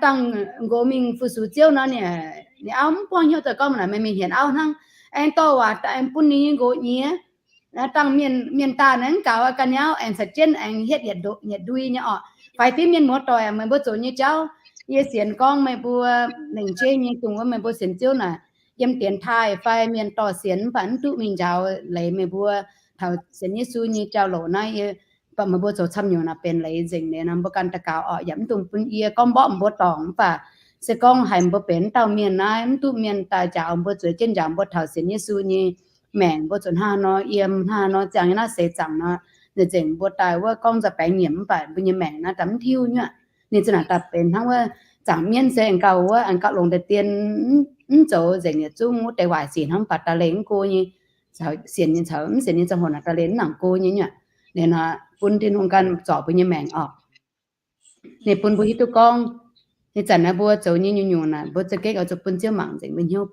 dangh nqox mingh fu-sux Ziouv nor, ninh auv mv buangv hnyouv daaih gorngv naaic meih mingh hienx auv hnangv. Aengx dorh waac aengx bun ninh nyei nqox nyiex. Dangh mienh, mienh daaih naaic mv gaux ganh nyei auv aengx caux jienv aengx hietv yietc ndui nyei oc. Faix fim mienh muoz-doic, meih mbuo zoux nyei jauv, yie sienx gorngv meih mbuo lengc jeiv nyei dongh wuov meih mbuo sienx Ziouv naaic, yiem dienx taaih fai mienh dorh sienx mv baac mv duqv mingh njaaux leiz meih mbuo taux sienx Yesu nyei jauv-louc naaiv, mv baac meih mbuo zoux camv nyungc naaic benx leiz nzengc liuz nor mbuo ganh daux gaux oc. Yaac mv dungx bun yie gorngv mborqv mbuo dorngc, mv baac se gorngv haiz mbuo benx dauh mienh naaiv mv duqv mienh daaih njaaux mbuo, zueiz jienv njaaux mbuo taux sienx Yesu nyei maengc, mbuo zuqc hnangv nor yiem, hnangv nor ziangh nyei naaiv seix zaangc nor, nzengc mbuo daaih wuov gorngv nza'baengx nyiemc mv baac mbuo nyei maengc naaiv daaih mv tiuv nyuoqc. Ninh za'naaic daaih benx hnangv wuov zaangc mienv se aengx gauh wuov aengx gauh longx deix dien, mv zoux nzengc yietc zungv wuov deix waaic sic hnangv mv baac daaih leih mv go nyei, sienx nyei caux mv sienx nyei ziangh hoc naaic daaih leih mv nangc go nyei nyuoqc. Liuz nor bun Tin-Hungh ganh zorc mbuo nyei maengc oc. Ninh bun mbuo hiuv duqv gorngv, ih zanc naaiv mbuo zoux nyei nyungc-nyungc naaic mbuo za'gengh oix zuqc bun Ziouv mangc nzengc mbuo hnyouv.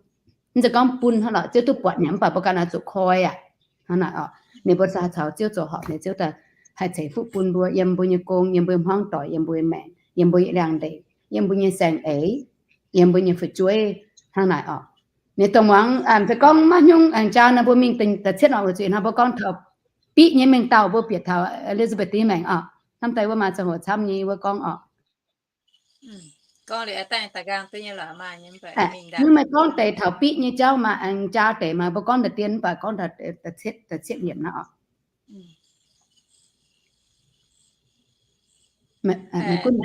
Mv zeiz gorngv bun hnangv lorqc, Ziouv duqv buatc nyei mv baac mbuo ganh oix zuqc koi aqv. Hnangv naaic oc, ninh mbuo caux Ziouv zoux horpc, ninh Ziouv daaih haih ceix fuqv bun mbuo yiem mbuo nyei gong, yiem mbuo nyei hmuangv doic, yiem mbuo nyei maengc, yiem mbuo nyei liangx-ndeic, yiem mbuo nyei saeng-eix, yiem mbuo nyei fu'jueiv. Hnangv naaic oc. Ninh dongh muangx, se gorngv maiv hnyungv aengx jaa nor mbuo mingh da'cietv oc, weic zuqc hnangv mbuo gorngv taux biqv nyei mengh dauh mbuo bieqc taux Elizabeth nyei maengc oc. Hnamv daaih wuov maaih ziangh hoc camv nyei wuov gorngv oc. Mv, meih gorngv deix taux biqv nyei jauv maaih aengx jaa deix maaih mbuo gorngv da'dien mv baac gorngv da'cietv yiemc naaiv oc. Gunv,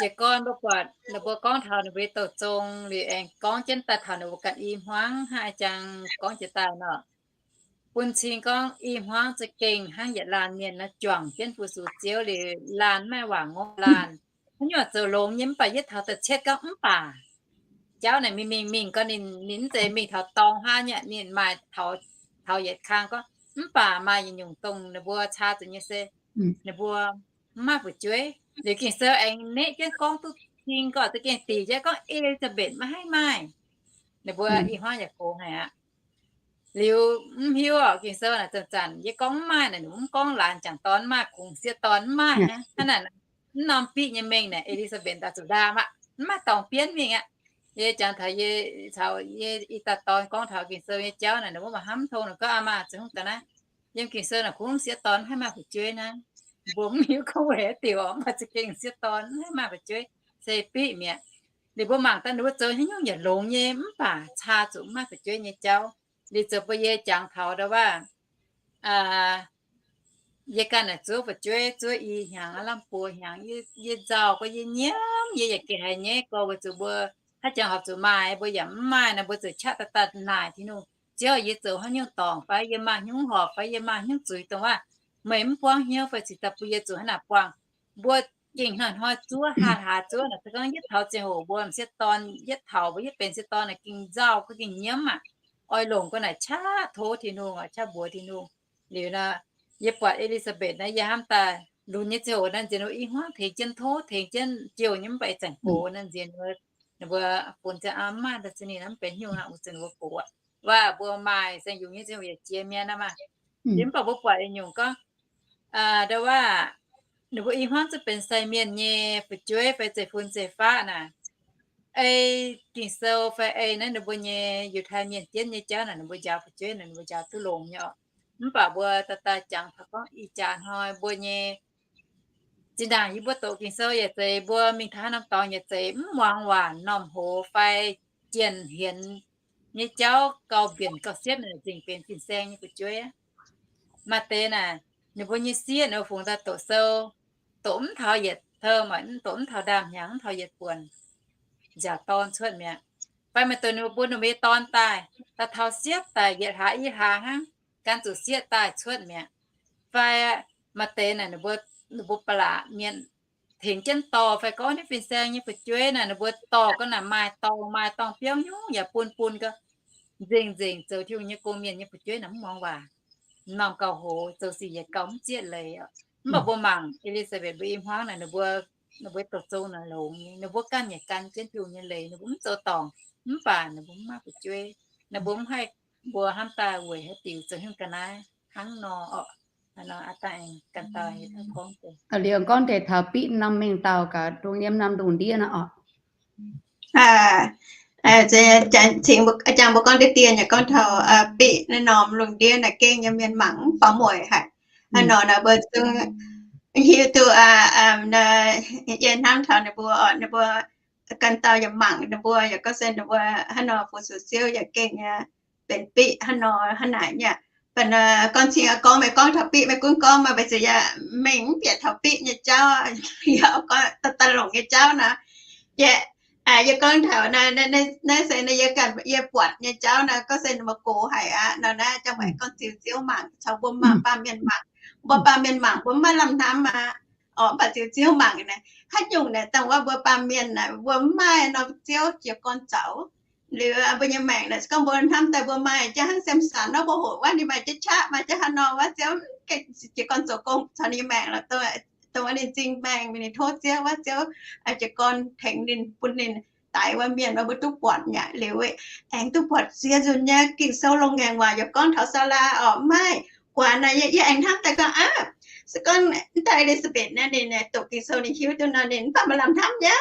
jiez gorn mbuo buatc ninh mbuo gorngv taux ninh mbuo nyei douh zong liuz aengx gorngv jienv daaih taux ninh mbuo ganh i hmuangv hnangv ih zanc gorngv jiex daaih nor, bun cing gorngv i hmuangv za'gengh hnangv yietc laanh mienh nor juangc jienv fu-sux Ziouv liuz laanh maiv waac ngorc laanh. Haaix nyungc zoux longx nyei mv baac yietv taux da'cietv gorngv mv baac jauv naaic mingh mingh mingh gorngv ninh, ninh mv zeiz mingh taux dorngx hnangv nyei, ninh maaih taux yietc kang gorngv mv baac maaih yietc nyungc dongh ninh mbuo caa zuqc nyei se ninh mbuo mv maaih fu'jueiv. Liuz Ging-Sou aengx neqv jienv gorngv duqv cing gorqv za'gengh dingc jienv gorngv Elizabeth maiv haih maaih. Ninh mbuo i hmuangv yaac gox haic aqv. Liuz mv hiuv oc, Ging-Sou naaic zanc-zanc yie gorngv mv maaih naaic, ninh mv gorngv laanh jangc dorn mv maaih, kungx sieqv dorn mv maaih hnangv. Hnangv naaic, mv norm biqv nyei mengh naaic Elizabeth daaih zuqc ndaam aqv, mv maaih dorngx bienv mingh aqv. Yie jangx taux yie caux yie i dauh dorn gorngv taux Ging-Sou nyei jauv naaic, ninh mbuo maaih hnamv tong ninh gorngv, Aa maa, zuqc hungh ga'naaiv, yiem Ging-Sou naaic kungx sieqv dorn mv haih maaih fu'jueiv naaiv. Mbuo mv hiuv gorngv weic haaix diuc oc, mv baac za'gengh sieqv dorn mv haih maaih fu'jueiv, se biqv mi'aqv. Ninh mbuo mangc daaih ninh mbuo zoux haaix nyungc yietc longx nyei mv baac caa zuqc mv maaih fu'jueiv nyei jauv. Liuz zoux bun yie jangx taux ndau wuov, yie ganh naaic zuov fu'jueiv zuov i hnyangx, lamh buo hnyangx, yie nzauh gorngv yie nyiemv, yie yaac gengh haiz nyaiv gorx weic zuqc mbuo haaix jangx horpc zuqc maaih, mbuo yaac mv maaih nor, mbuo zuqc qaqv daaih daaih naaic Tin-Hungh, Ziouv, yie zoux haaix nyungc dorngc fai yie maaih haaix nyungc horpc fai yie maaih haaix nyungc zuiz dongh wuov meih mv buangv hnyouv fai cingx daaih bun yie zuqc hnangv naaic buangh. Mbuo gengh hnoi-hnoi zuov, hlaax-hlaax zuov naaic, se gorngv yietv taux ziangh hoc mbuo m'sieqv dorn, yietv taux mbuo yietv benx m'sieqv dorn naaic gengh nzauh, gengh nyiemv aqv. oix longc gu'naaic qaqv tov Tin-Hungh, qaqv mbuox Tin-Hungh. Liuz nor, yie buatc E^li^saa^mbetc naaiv yie hnamv daaih lunx nyei ziangh hoc naaiv nziex ninh mbuo i hmuangv tengx jienv tov, tengx jienv jouh nyei, mv baac ih zanc gox naaiv nziex ninh mbuo, ninh mbuo bun ziangh aa mv maaih daaih za'nyeic naaiv mv benx hnyouv aqv, wuov zanc ninh mbuo gox aqv. Waac mbuo maaih saeng-yungz nyei ziangh hoc yaac jiex mi'aqv naaiv maah. Yie mv baac mbuo buatc nyungc gorngv, ndau wuov, ninh mbuo i hmuangv zuqc benx sai mienh nyei fu'jueiv fai zeiv-fun zeiv-faqv naaic, ei Ging-Sou fai ei naaiv ninh mbuo nyei Yiutai Mienh jienv nyei jauv naaic, ninh mbuo njaaux fu'jueiv naaic, ninh mbuo njaaux duqv longx nyei oc. Mv baac mbuo daaih daaih jangx taux gorngv ih jaax hnoi mbuo nyei zinh ndaangc yie mbuo doqc Ging-Sou yaac zeiz, mbuo mingh taux haaix norm dorngx yaac zeiz mv muangx waac, m'normh hoz fai jienh hienx nyei jauv gauh mbienc gauh siepv naaic, zingc benx fin-saeng nyei fu'jueiv. Maaih deix naaic, ninh mbuo nyei sieqv ninh mbuo fungx daaih doqc sou, doqc mv taux yietc teu, maaih doqc mv taux ndaamv-hnyangx, mv taux yietc buonc, nziaauc dorn cuotv mi'aqv. Fai maaih deix ninh mbuo bun ninh mbuo nyei dorn daaih, daaih taux siepv daaih yietc hlaax i hlaax hnangv, gan zuqc sieqv daaih cuotv mi'aqv. Fai maaih deix naaic ninh mbuo, ninh mbuo ba'laqc mienh tengx jienv dorh fai gorngv naaiv fin-saeng nyei fu'jueiv naaic, ninh mbuo dorh gorngv naaic maaih dorngx, maaih dorngx biauv nyungc yaac bun bun gau. Nzengc-nzengc zoux Tin-Hungh nyei gong-mienh nyei fu'jueiv naaic mv muangx waac, m'normh gauh hoz, zoux sic yietc gauh mv zieqv leiz oc. Mv baac mbuo mangc E^li^saa^mbetc mbuo i hmuangv naaic, ninh mbuo, ninh mbuo doqc zong naaic longx nyei, ninh mbuo ganh yaac gan jienv Tin-Hungh nyei leiz, ninh mbuo mv zoux dorngc, mv baac ninh mbuo mv maaih fu'jueiv, ninh mbuo mv haih, mbuo hnamv daaih weic haaix diuc zoux haaix nyungc ga'naaiv hnangv nor oc. Liuz gorngv deix taux biqv norm mengh dauh gaax dongh yiem norm lungh ndiev naaiv oc. Jangx mbuo gorngv deix dien yaac gorngv taux biqv naaiv norm lungh ndiev naaic gengh nyei mienh mangc mv faaux mueic haic. Hnangv nor naaic mbuo zungv hiuv duqv, yie hnamv taux ninh mbuo, ninh mbuo ganh dauh yaac mangc ninh mbuo, yaac gorngv se ninh mbuo hnangv nor fu-sux Ziouv yaac gengh nyei benx biqv hnangv nor hnangv naaic nyei. Baac gorngv cing gorngv meih gorngv taux biqv, meih gunv gorngv maaih mbuo ziouc yaac mengh mv bieqc taux biqv nyei jauv, yaac gorngv daaih longc nyei jauv nor. Yie, yie gorngv taux naaiv se naaiv yie ganh yie buatc nyei jauv nor, gorngv se ninh mbuo gox haic aqv nor naaiv, jangx meih gorngv ziux Ziouv mangc caux mbuo mangc baamh mienh mangc, mbuo baamh mienh mangc mbuo mv maaih lamh hnamv aqv. Orqc, mv baac ziux Ziouv mangc naaic, haaix nyungc naaic dangh wuov mbuo baamh mienh naaic mbuo mv maaih norm Ziouv jiez gorn zaux. Liuz mbuo nyei maengc naaic se gorngv mbuo hnamv daaih mbuo maaih jaa hnangv Samson nor, mbuo hoqc wuov ninh maaih jaa qaqv, maaih jaa hnangv nor, wuov Ziouv jiez gorn zoux gong caux ninh nyei maengc lorqc. Dongh wuov ninh m'zing maengh mingh, ninh tov Ziouv, wuov Ziouv jiez gorn tengx ninh, bun ninh daix wuov mienh, mbuo duqv buatc mi'aqv. Liuz aengx duqv buatc ziex nzunc nyei Ging-Sou longx ngaengc waac yaac gorngv taux Saalaa orqc, mv maaih guaax naaic, yie aengx hnamv daaih gorngv aqv, se gorngv daaih E^li^saa^mbetc naaiv ninh doqc Ging-Sou ninh hiuv duqv nor ninh mv baac maaih lamh hnamv nyei.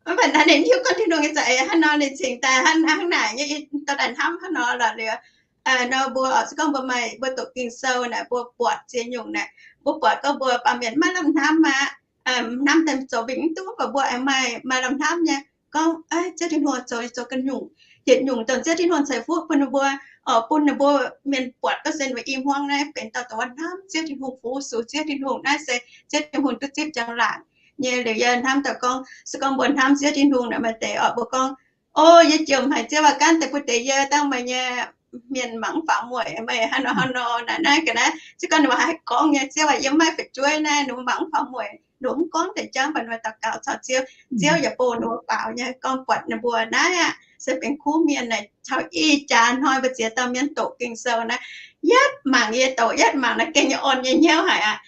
Mv baac naaiv ninh hiuv gorngv Tin-Hungh nyei za'eix hnangv nor, ninh cingx daaih hnangv naaic, yie dorh daaih hnamv hnangv nor lorqc. Liuz nor mbuo oix se gorngv mbuo maaih, mbuo doqc Ging-Sou naaic, mbuo buatc ziex nyungc naaic, mbuo buatc gorngv mbuo baamh mienh maiv lamh hnamv aqv. Hnamv daaih zoux mingh mv duqv, mv baac mbuo aengx maaih, maaih lamh hnamv nyei gorngv, Ziouv Tin-Hungh zoux, zoux ganh nyungc, yietc nyungc dongh Ziouv Tin-Hungh ceix fuqv bun ninh mbuo, bun ninh mbuo mienh buatc gorngv se ninh mbuo i hmuangv naaiv benx dauh dongh hnamv Ziouv Tin-Hungh, fu-sux Ziouv Tin-Hungh, naaiv se Ziouv Tin-Hungh duqv zipv njang-laangc nyei. Liuz yie hnamv daaih gorngv, se gorngv mbuo hnamv Ziouv Tin-Hungh naaic, maaih deix orqc mbuo gorngv, O, yie jiex mv haiz Ziouv aqv, gaanv deix bun deix yie dangh meih nyei mienh mangc mv faaux mueic, meih hnangv nor hnangv nor naaic naaiv ga'naaiv. Se gorngv ninh mbuo haih gorngv nyei, Ziouv aac, yie mv maaih fu'jueiv naaiv, ninh mbuo mangc mv faaux mueic, ninh mbuo mv gorngv deix jangv, baac ninh mbuo daux gaux caux Ziouv, Ziouv yaac bun ninh mbuo faaux nyei. Gorngv buatc ninh mbuo naaiv aqv, se benx kuv mienh naaic, taux ih jaax hnoi mbuo ziex dauh mienh doqc Ging-Sou naaiv, yietv mangc yie doqc, yietv mangc naaiv gengh nyei orn nyei hnyouv haic aqv.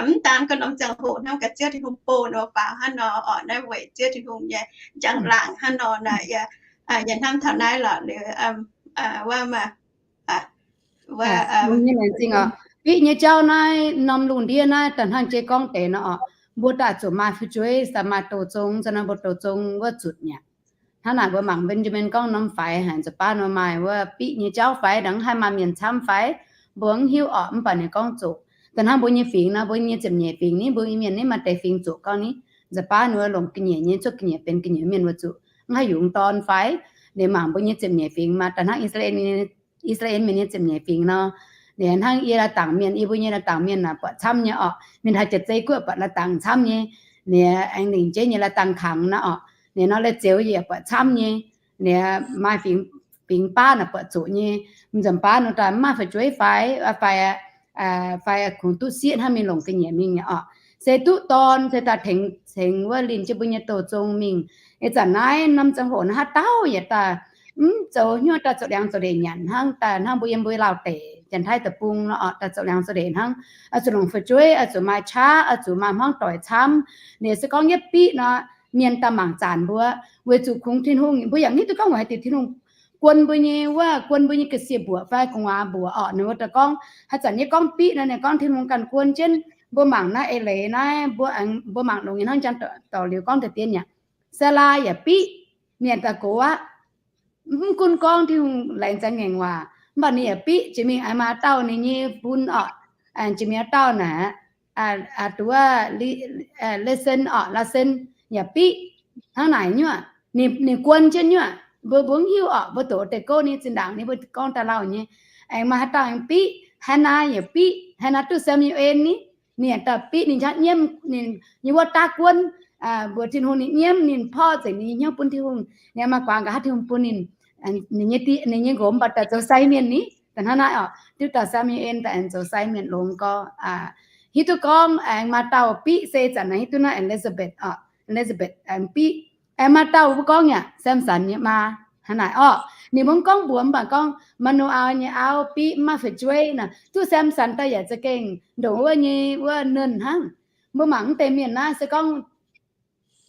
Mv daan gorngv norm ziangh hoc hnamv gaax Ziouv Tin-Hungh bun ninh mbuo faaux hnangv nor orqc, naaiv weic Ziouv Tin-Hungh nyei njang-laangc hnangv nor naaic. Yie hnamv taux naaiv lorqc liuz, wuov, nyei laengz zingh orqc. Biqv nyei jauv naaiv, norm lungh ndiev naaiv da'hnangv jiex gorngv deix nor orqc, mbuo daaih zuqc maaih fu'jueiv, daaih maaih douz zong, za'gengh mbuo douz zong wuov zutc mi'aqv. Hnangv naaic mbuo mangc Benjamin gorngv norm faix haic, nza'baav nor maaih wuov biqv nyei jauv fai, da'hnangv haih maaih mienh camv fai, mbuo mv hiuv orqc. Mv baac ninh gorngv zoqc. Da'hnangv mbuo nyei fingx nor, mbuo nyei ziepc nyeic fingx ni, mbuo Iu-Mienh ni maaih deix fingx zoqc gau ni, nza'baav ninh wuov longc ga'nyiec nyei, zuqc ga'nyiec benx ga'nyiec mienh wuov zuqc, mv haih yungz dorn fai. Ninh mangc mbuo nyei ziepc nyeic fingx maah, da'hnangv I^saa^laa^en, I^saa^laa^en Mienh nyei ziepc nyeic fingx nor, ninh hnangv yie lai-dangc mienh, yie mbuo nyei lai-dangc mienh naaic buatc camv nyei orqc. Mienh haaix jiex zei guoqv buatc lai-dangc camv nyei, ninh aengx lingc jeiv nyei lai-dangc kangx naaiv orqc. Ninh nor lai-zeux yaac buatc camv nyei, ninh maaih fingx, fingx baav naaic buatc zoqc nyei. Nza'baav nor daaih mv maaih fu'jueiv fai, fai, fai kungx duqv sieqv hnangv mingh longc ga'nyiec mingh nyei orqc. Se duqv dorn se daaih tengx, tengx wuov linh jienv mbuo nyei douz zong mingh. Ih zanc naaiv norm ziangh hoc naaiv haaix dauh yaac daaih mv zoux hnyouv daaih zoux liangx zoux ndeic nyanc hnangv, daaih hnangv mbuo yiem mbuo Lauh deic, Janx-Taiv deic-bung nor, oix daaih zoux liangx zoux ndeic hnangv, oix zuqc longc fu'jueiv, oix zuqc maaih qaqv, oix zuqc maaih hmuangv doic camv. Ninh se gorngv yietv biqv nor, mienh daaih mangc zanc mbuo, weic zuqc kungx Tin-Hungh, mbuo yaac mv hiuv duqv gorngv weic haaix diuc Tin-Hungh guon mbuo nyei wuov, guon mbuo nyei ga'sie mbuoqc fai gu'nguaaz mbuoqc orqc. Ninh mbuo daaih gorngv haaix zanc nyei gorngv biqv nor, ninh gorngv Tin-Hungh ganh guon jienv. Mbuo mangc naaiv eix leiz naaiv, mbuo mangc longx nyei hnangv jang dorc liuz gorngv deix dien yaac, Saalaa yaac biqv, mienh daaih gox aqv. Mv gunv gorngv Tin-Hungh laengz zingh ngaengc waac, mv baac ninh yaac biqv jiex mingh aengx maaih dauh ninh nyei bun orqc, jiex mingh dauh naaic, duqv Lesen orqc, Lesen yaac biqv hnangv naaic nyuoqc. Ninh guon jienv nyuoqc, mbuo mbuo mv hiuv orqc, mbuo doqc deix gouv ninh zinh ndaangc ninh mbuo gorngv daaih lauh nyei. Aengx maaih haaix dauh aengx biqv, Hannaa yaac biqv, Hannaa duqv Samuel ni, ninh yaac daaih biqv ninh qaqv nyiemv ninh nyei wuov daav guonv, mbuox Tin-Hungh ninh nyiemv ninh porv nzengc ninh nyei hnyouv bun Tin-Hungh. Ninh maaih guaax nqa'haav Tin-Hungh bun ninh, ninh nyei nqox mv baac daaih zoux sai mienh ni. Daaih hnangv naaiv orqc, diuv dauh Samuel daaih aengx zoux sai mienh longx gorx. Hiuv duqv gorngv aengx maaih dauh biqv se zanc naaic hiuv duqv naaiv Elizabeth orqc, Elizabeth aengx biqv. Aengx maaih dauh mbuo gorngv yaac Samson nyei maa hnangv naaic orqc. Ninh mbuo mv gorngv mbuox mv baac gorngv Manoaa nyei auv biqv mv maaih fu'jueiv nor, duqv Samson daaih yaac za'gengh ndongc wuov nyei wuov nernh hnangv. Mbuo mangc mv deix mienh naaiv se gorngv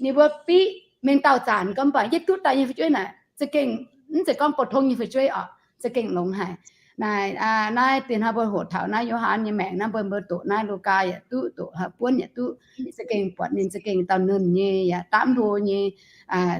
ninh mbuo biqv mengh dauh zanc gorngv mv baac yietv duqv daaih nyei fu'jueiv naaic za'gengh mv zeiz gorngv pou-tong nyei fu'jueiv orqc, za'gengh longx haic. Naaic, naaiv dien hnoi mbuo hoqc taux naaiv Yo^han nyei maengc naaiv, mbuo mbuo doqc naaiv Lugaa yaac duqv, doqc Buonv yaac duqv, za'gengh buatc ninh za'gengh dauh nernh nyei yaac dapv hlo nyei,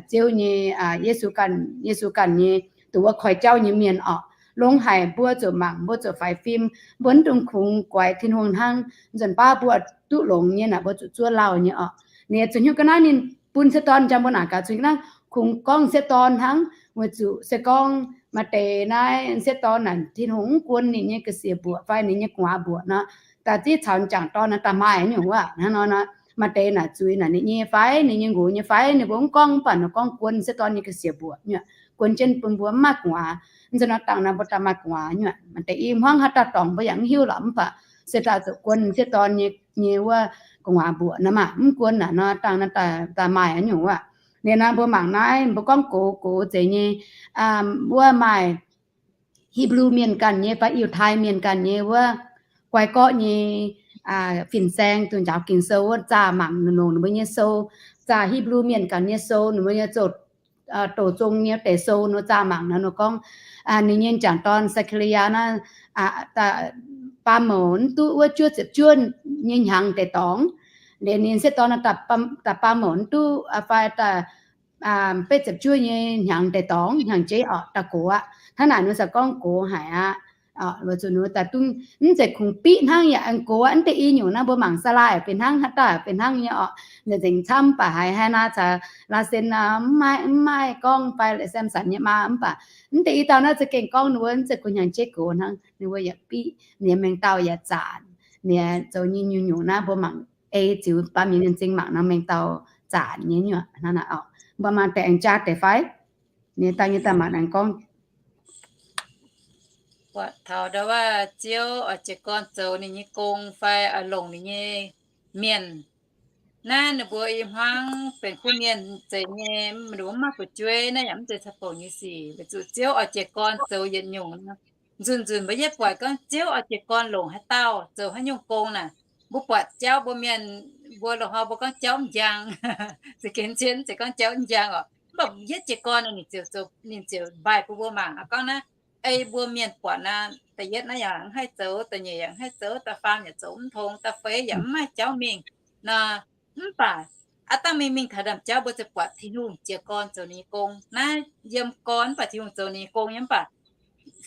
Ziouv nyei, Yesu ganh, Yesu ganh nyei, dongh wuov koi jauv nyei mienh orqc. Longx haic, mbuo zuqc mangc, mbuo zuqc faix fim, mbuo mv dungx kungx guaix Tin-Hungh hnangv. Nzunc baav mbuo duqv longx nyei naaic mbuo zuqc zuov lauh nyei orqc. Ninh zuqc hnyouv ga'naaiv ninh bun sieqv dorn, jang mbuo naaic gaax zuqc ga'naaiv kungx gorngv sieqv dorn hnangv, weic zuqc se gorngv maaih deix naaiv sieqv dorn naaic Tin-Hungh mv guon ninh nyei ga'sie mbuoqc fai ninh nyei gu'nguaaz mbuoqc nor, daaih zieqv caux jangc dorn naaic daaih maaih nyungc wuov hnangv nor. Maaih deix naaic zuiz naaic ninh nyei fai ninh nyei nqox nyei fai ninh mbuo mv gorngv, mv baac ninh gorngv guon sieqv dorn nyei ga'sie mbuoqc nyuoqc, guon jienv bun mbuo mv maaih gu'nguaaz. Nzunc nor dangh naaiv mbuo daaih maaih gu'nguaaz nyuoqc. Maaih deix i hmuangv haaix dauh dorngc mbuo yaac mv hiuv lorqc, mv baac se daaih zuqc guon sieqv dorn nyei, nyei wuov gu'nguaaz mbuoqc nor maah. Mv guon naaic nor dangh naaiv daaih maaih nyungc wuov. Liuz naaiv mbuo mangc naaiv mbuo gorngv gox, gox zeiz nyei, wuov maaih Hipv^lu Mienh ganh nyei fai Yiutai Mienh ganh nyei wuov guai gorqv nyei fin-saeng dongh njaaux Ging-Sou wuov zaah mangc, longc ninh mbuo nyei sou, zaah Hipv^lu Mienh ganh nyei sou, ninh mbuo nyei zoux douc zong nyei deix sou nor zaah mangc nor, ninh gorngv ninh nyei jangc dorn Saa^kaa^li^yaa naaiv baamh mouc mv duqv wuov juov ziepc juov nyei hnyangx deix dorngx. Liuz ninh sieqv dorn daaih baamh mouc mv duqv fai daaih betv ziepc juov nyei hnyangx deix dorngx, hnyangx-jeiv orqc, daaih gox aqv. Hnangv naaic ninh se gorngv gox haic aqv. Weic zuqc ninh daaih duqv mv zeiz kungx biqv hnangv, yaac aengx gox aqv. Mv deix i nyungc naaiv mbuo mangc Saalaa fih hnangv, haaix dauh fih hnangv nyei orqc. Nzengc camv baac haiz Hannaa caux Laasen mv maaih, mv maaih gorngv fai Samson nyei maa mv baac mv deix i dauh naaiv za'gengh gorngv ninh mbuo mv zeiz kungx hnyangx-jeiv gox hnangv, ninh mbuo yaac biqv, ninh mengh dauh yaac zaanc. Ninh zoux nyei nyungc-nyungc naaiv mbuo mangc ei ziux baamh mienh nyei m'zing mangc nor mengh dauh zaanc nyei nyuoqc hnangv naaic orqc. Mbuo mangc deix aengx jaa deix fai? Ninh daaih nyei daaih mangc aengx gorngv, buatc taux ndau wuov Ziouv oix jiez gorn zoux ninh nyei gong fai oix longc ninh nyei mienh. Naaiv ninh mbuo i hmuangv benx kuv mienh zeiz nyei, ninh mbuo mv maaih fu'jueiv naaiv yaac mv zeiz caqv-bouc nyei sic, weic zuqc Ziouv oix jiez gorn zoux yietc nyungc. Nzunc-nzunc mbuo yietv buatc gorngv Ziouv oix jiez gorn longc haaix dauh zoux haaix nyungc gong naaic, mbuo buatc jauv mbuo mienh, mbuo loz-hnoi mbuo gorngv jauv mv njang, za'gengh zien zeiz gorngv jauv mv njang orqc. Mv baac yietv jiez gorn ninh ziouc, ninh ziouc mbaih bun mbuo mangc gorngv naaiv, ei mbuo mienh buatc naaiv, da'yietv naaiv yaac mv haih zoux, da'nyeic yaac mv haih zoux, da'faam yaac zoux mv tong, da'feix yaac mv maaih jauv mingh nor. Mv baac aav dangh mingh mingh taux ndaamv-jauv mbuo ziouc buatc Tin-Hungh jiez gorn zoux ninh nyei gong. Naaiv yiem gorn mv baac Tin-Hungh zoux ninh nyei gong nyei. Mv baac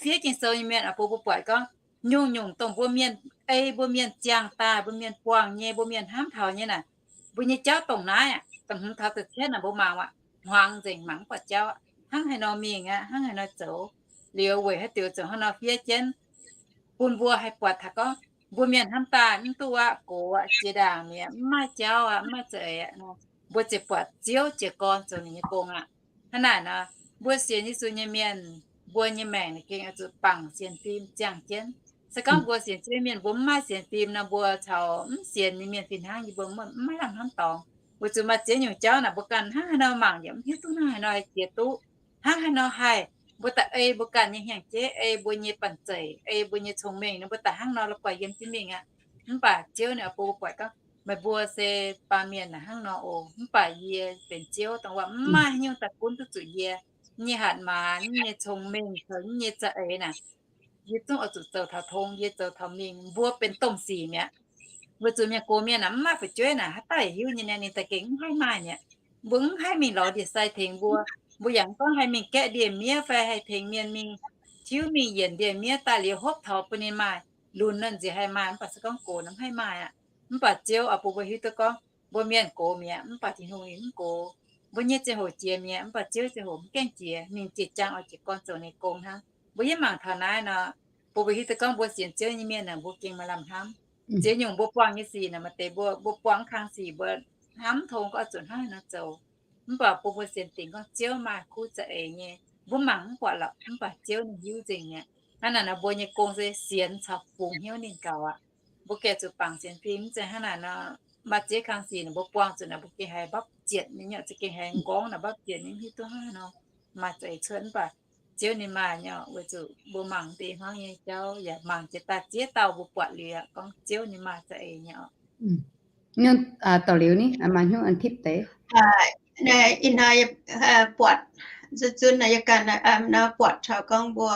fiev Ging-Sou nyei mienh bun mbuo buatc gorngv nyungc-nyungc dongh mbuo mienh ei mbuo mienh ziangh daaih, mbuo mienh buangh nyei, mbuo mienh hnamv taux nyei naaic, mbuo nyei jauv dongh naaiv aqv. Da'hmz taux da'cietv naaic mbuo mangc aqv, hmuangx nzengc, mangc mv buatc jauv aqv. Hnangv haaix nor mingh aqv, hnangv haaix nor zoux, liuz weic haaix diuc zoux hnangv nor fiev jienv, bun mbuo haih buatc taux gorngv mbuo mienh hnamv daaih mv duqv aqv, gox aqv, jiex ndaangc mi'aqv, mv maaih jauv aqv, mv maaih za'eix aqv, mbuo ziouc buatc Ziouv jiez gorn zoux ninh nyei gong aqv. Hnangv naaic nor, mbuo sienx Yesu nyei mienh, mbuo nyei maengc naaic gengh oix zuqc bangc sienx fim ziangh jienv. Se gorngv mbuo sienx Ziouv nyei mienh mbuo mv maaih sienx fim nor, mbuo caux mv sienx nyei mienh fih hnangv nyei, mbuo mv maaih lamh hnamv dorngx. Weic zuqc maaih ziex nyungc jauv naaic mbuo ganh hnangv haaix nor mangc yaac mv hiuv duqv hnangv haaix nor haih jiex duqv, hnangv haaix nor haih mbuo daaih ei mbuo ganh nyei hnyangx-jeiv, ei mbuo nyei banh zeic, ei mbuo nyei cong-mengh, ninh mbuo daaih hnangv nor la'guaih yiem jienv mingh aqv. Mv baac Ziouv ninh oix bun mbuo buatc gorngv, meih mbuo se baamh mienh naaic hnangv nor oc. Mv baac yie benx Ziouv, dongh waac mv maaih haaix nyungc daaih gunv duqv zuqc yie. Yie nyei hatc maaz, yie nyei cong-mengh, caux yie nyei za'eix naaic, yie zungv oix zuqc zoux taux tong, yie zoux taux mingh. Mbuo benx domh sic mi'aqv. Weic zuqc mienh gox mienh naaic mv maaih fu'jueiv naaic, haaix dauh yaac hiuv nyei niaa, ninh daaih gengh mv haih maaih mi'aqv. Mbuo mv haih mingh lorz ndie-sai tengx mbuo. Mbuo yaac mv gorngv haih mingh gaeqv ndie-miev fai haih tengx mienh mingh tiuv mingh yienc ndie-miev daaih liuz hopv taux bun ninh maaih lunx nor nziex haih maaih, mv baac se gorngv gox nor mv haih maaih aqv. Mv baac Ziouv oix bun mbuo hiuv duqv gorngv mbuo mienh gox mi'aqv, mv baac Tin-Hungh ninh mv gox. Mbuo nyei ziangh hoc jiex mi'aqv, mv baac Ziouv ziangh hoc mv gaengh jiex. Ninh jiex jaang oix jiez gorn zoux ninh gong hnangv. Mbuo yie mangc taux naaiv nor, bun mbuo hiuv duqv gorngv mbuo sienx Ziouv nyei mienh naaic, mbuo gengh maaih lamh hnamv. Ziex nyungc mbuo buangh nyei sic naaic, maaih deix mbuo, mbuo buangh kang sic mbuo hnamv tong gorngv oix zuqc hnangv haaix nor zoux. Mv baac bun mbuo sienx dingc gorngv Ziouv maaih kuv za'eix nyei, mbuo mangc mv buatc lorqc, mv baac Ziouv ninh hiuv nzengc mi'aqv. Hnangv naaic nor mbuo nyei gong se sienx caux fungx hnyouv ninh gaux aqv. Mbuo gengh zuqc bangc sienx fim, mv zeiz hnangv naaic nor, maaih ziex kang sic naaic mbuo buangh zuqc naaic, mbuo gengh haiz mbapv zietc nyei, za'gengh haiz nqorngv naaic mbapv zietc nyei, mv hiuv duqv hnangv haaix nor maaih za'eix cuotv. Mv baac Ziouv ninh maaih nyei, weic zuqc mbuo mangc deix hmuangv nyei jauv yaac mangc jiex daaih ziex dauh mbuo buatc liuz aqv, gorngv Ziouv ninh maaih za'eix nyei oc. Nyungc, aa, daux liuz ni, aa, maaih hnyouv an tipv deix. Ih hnoi buatc, zunv zunv naaic yie ganh nor buatc taux gorngv mbuo,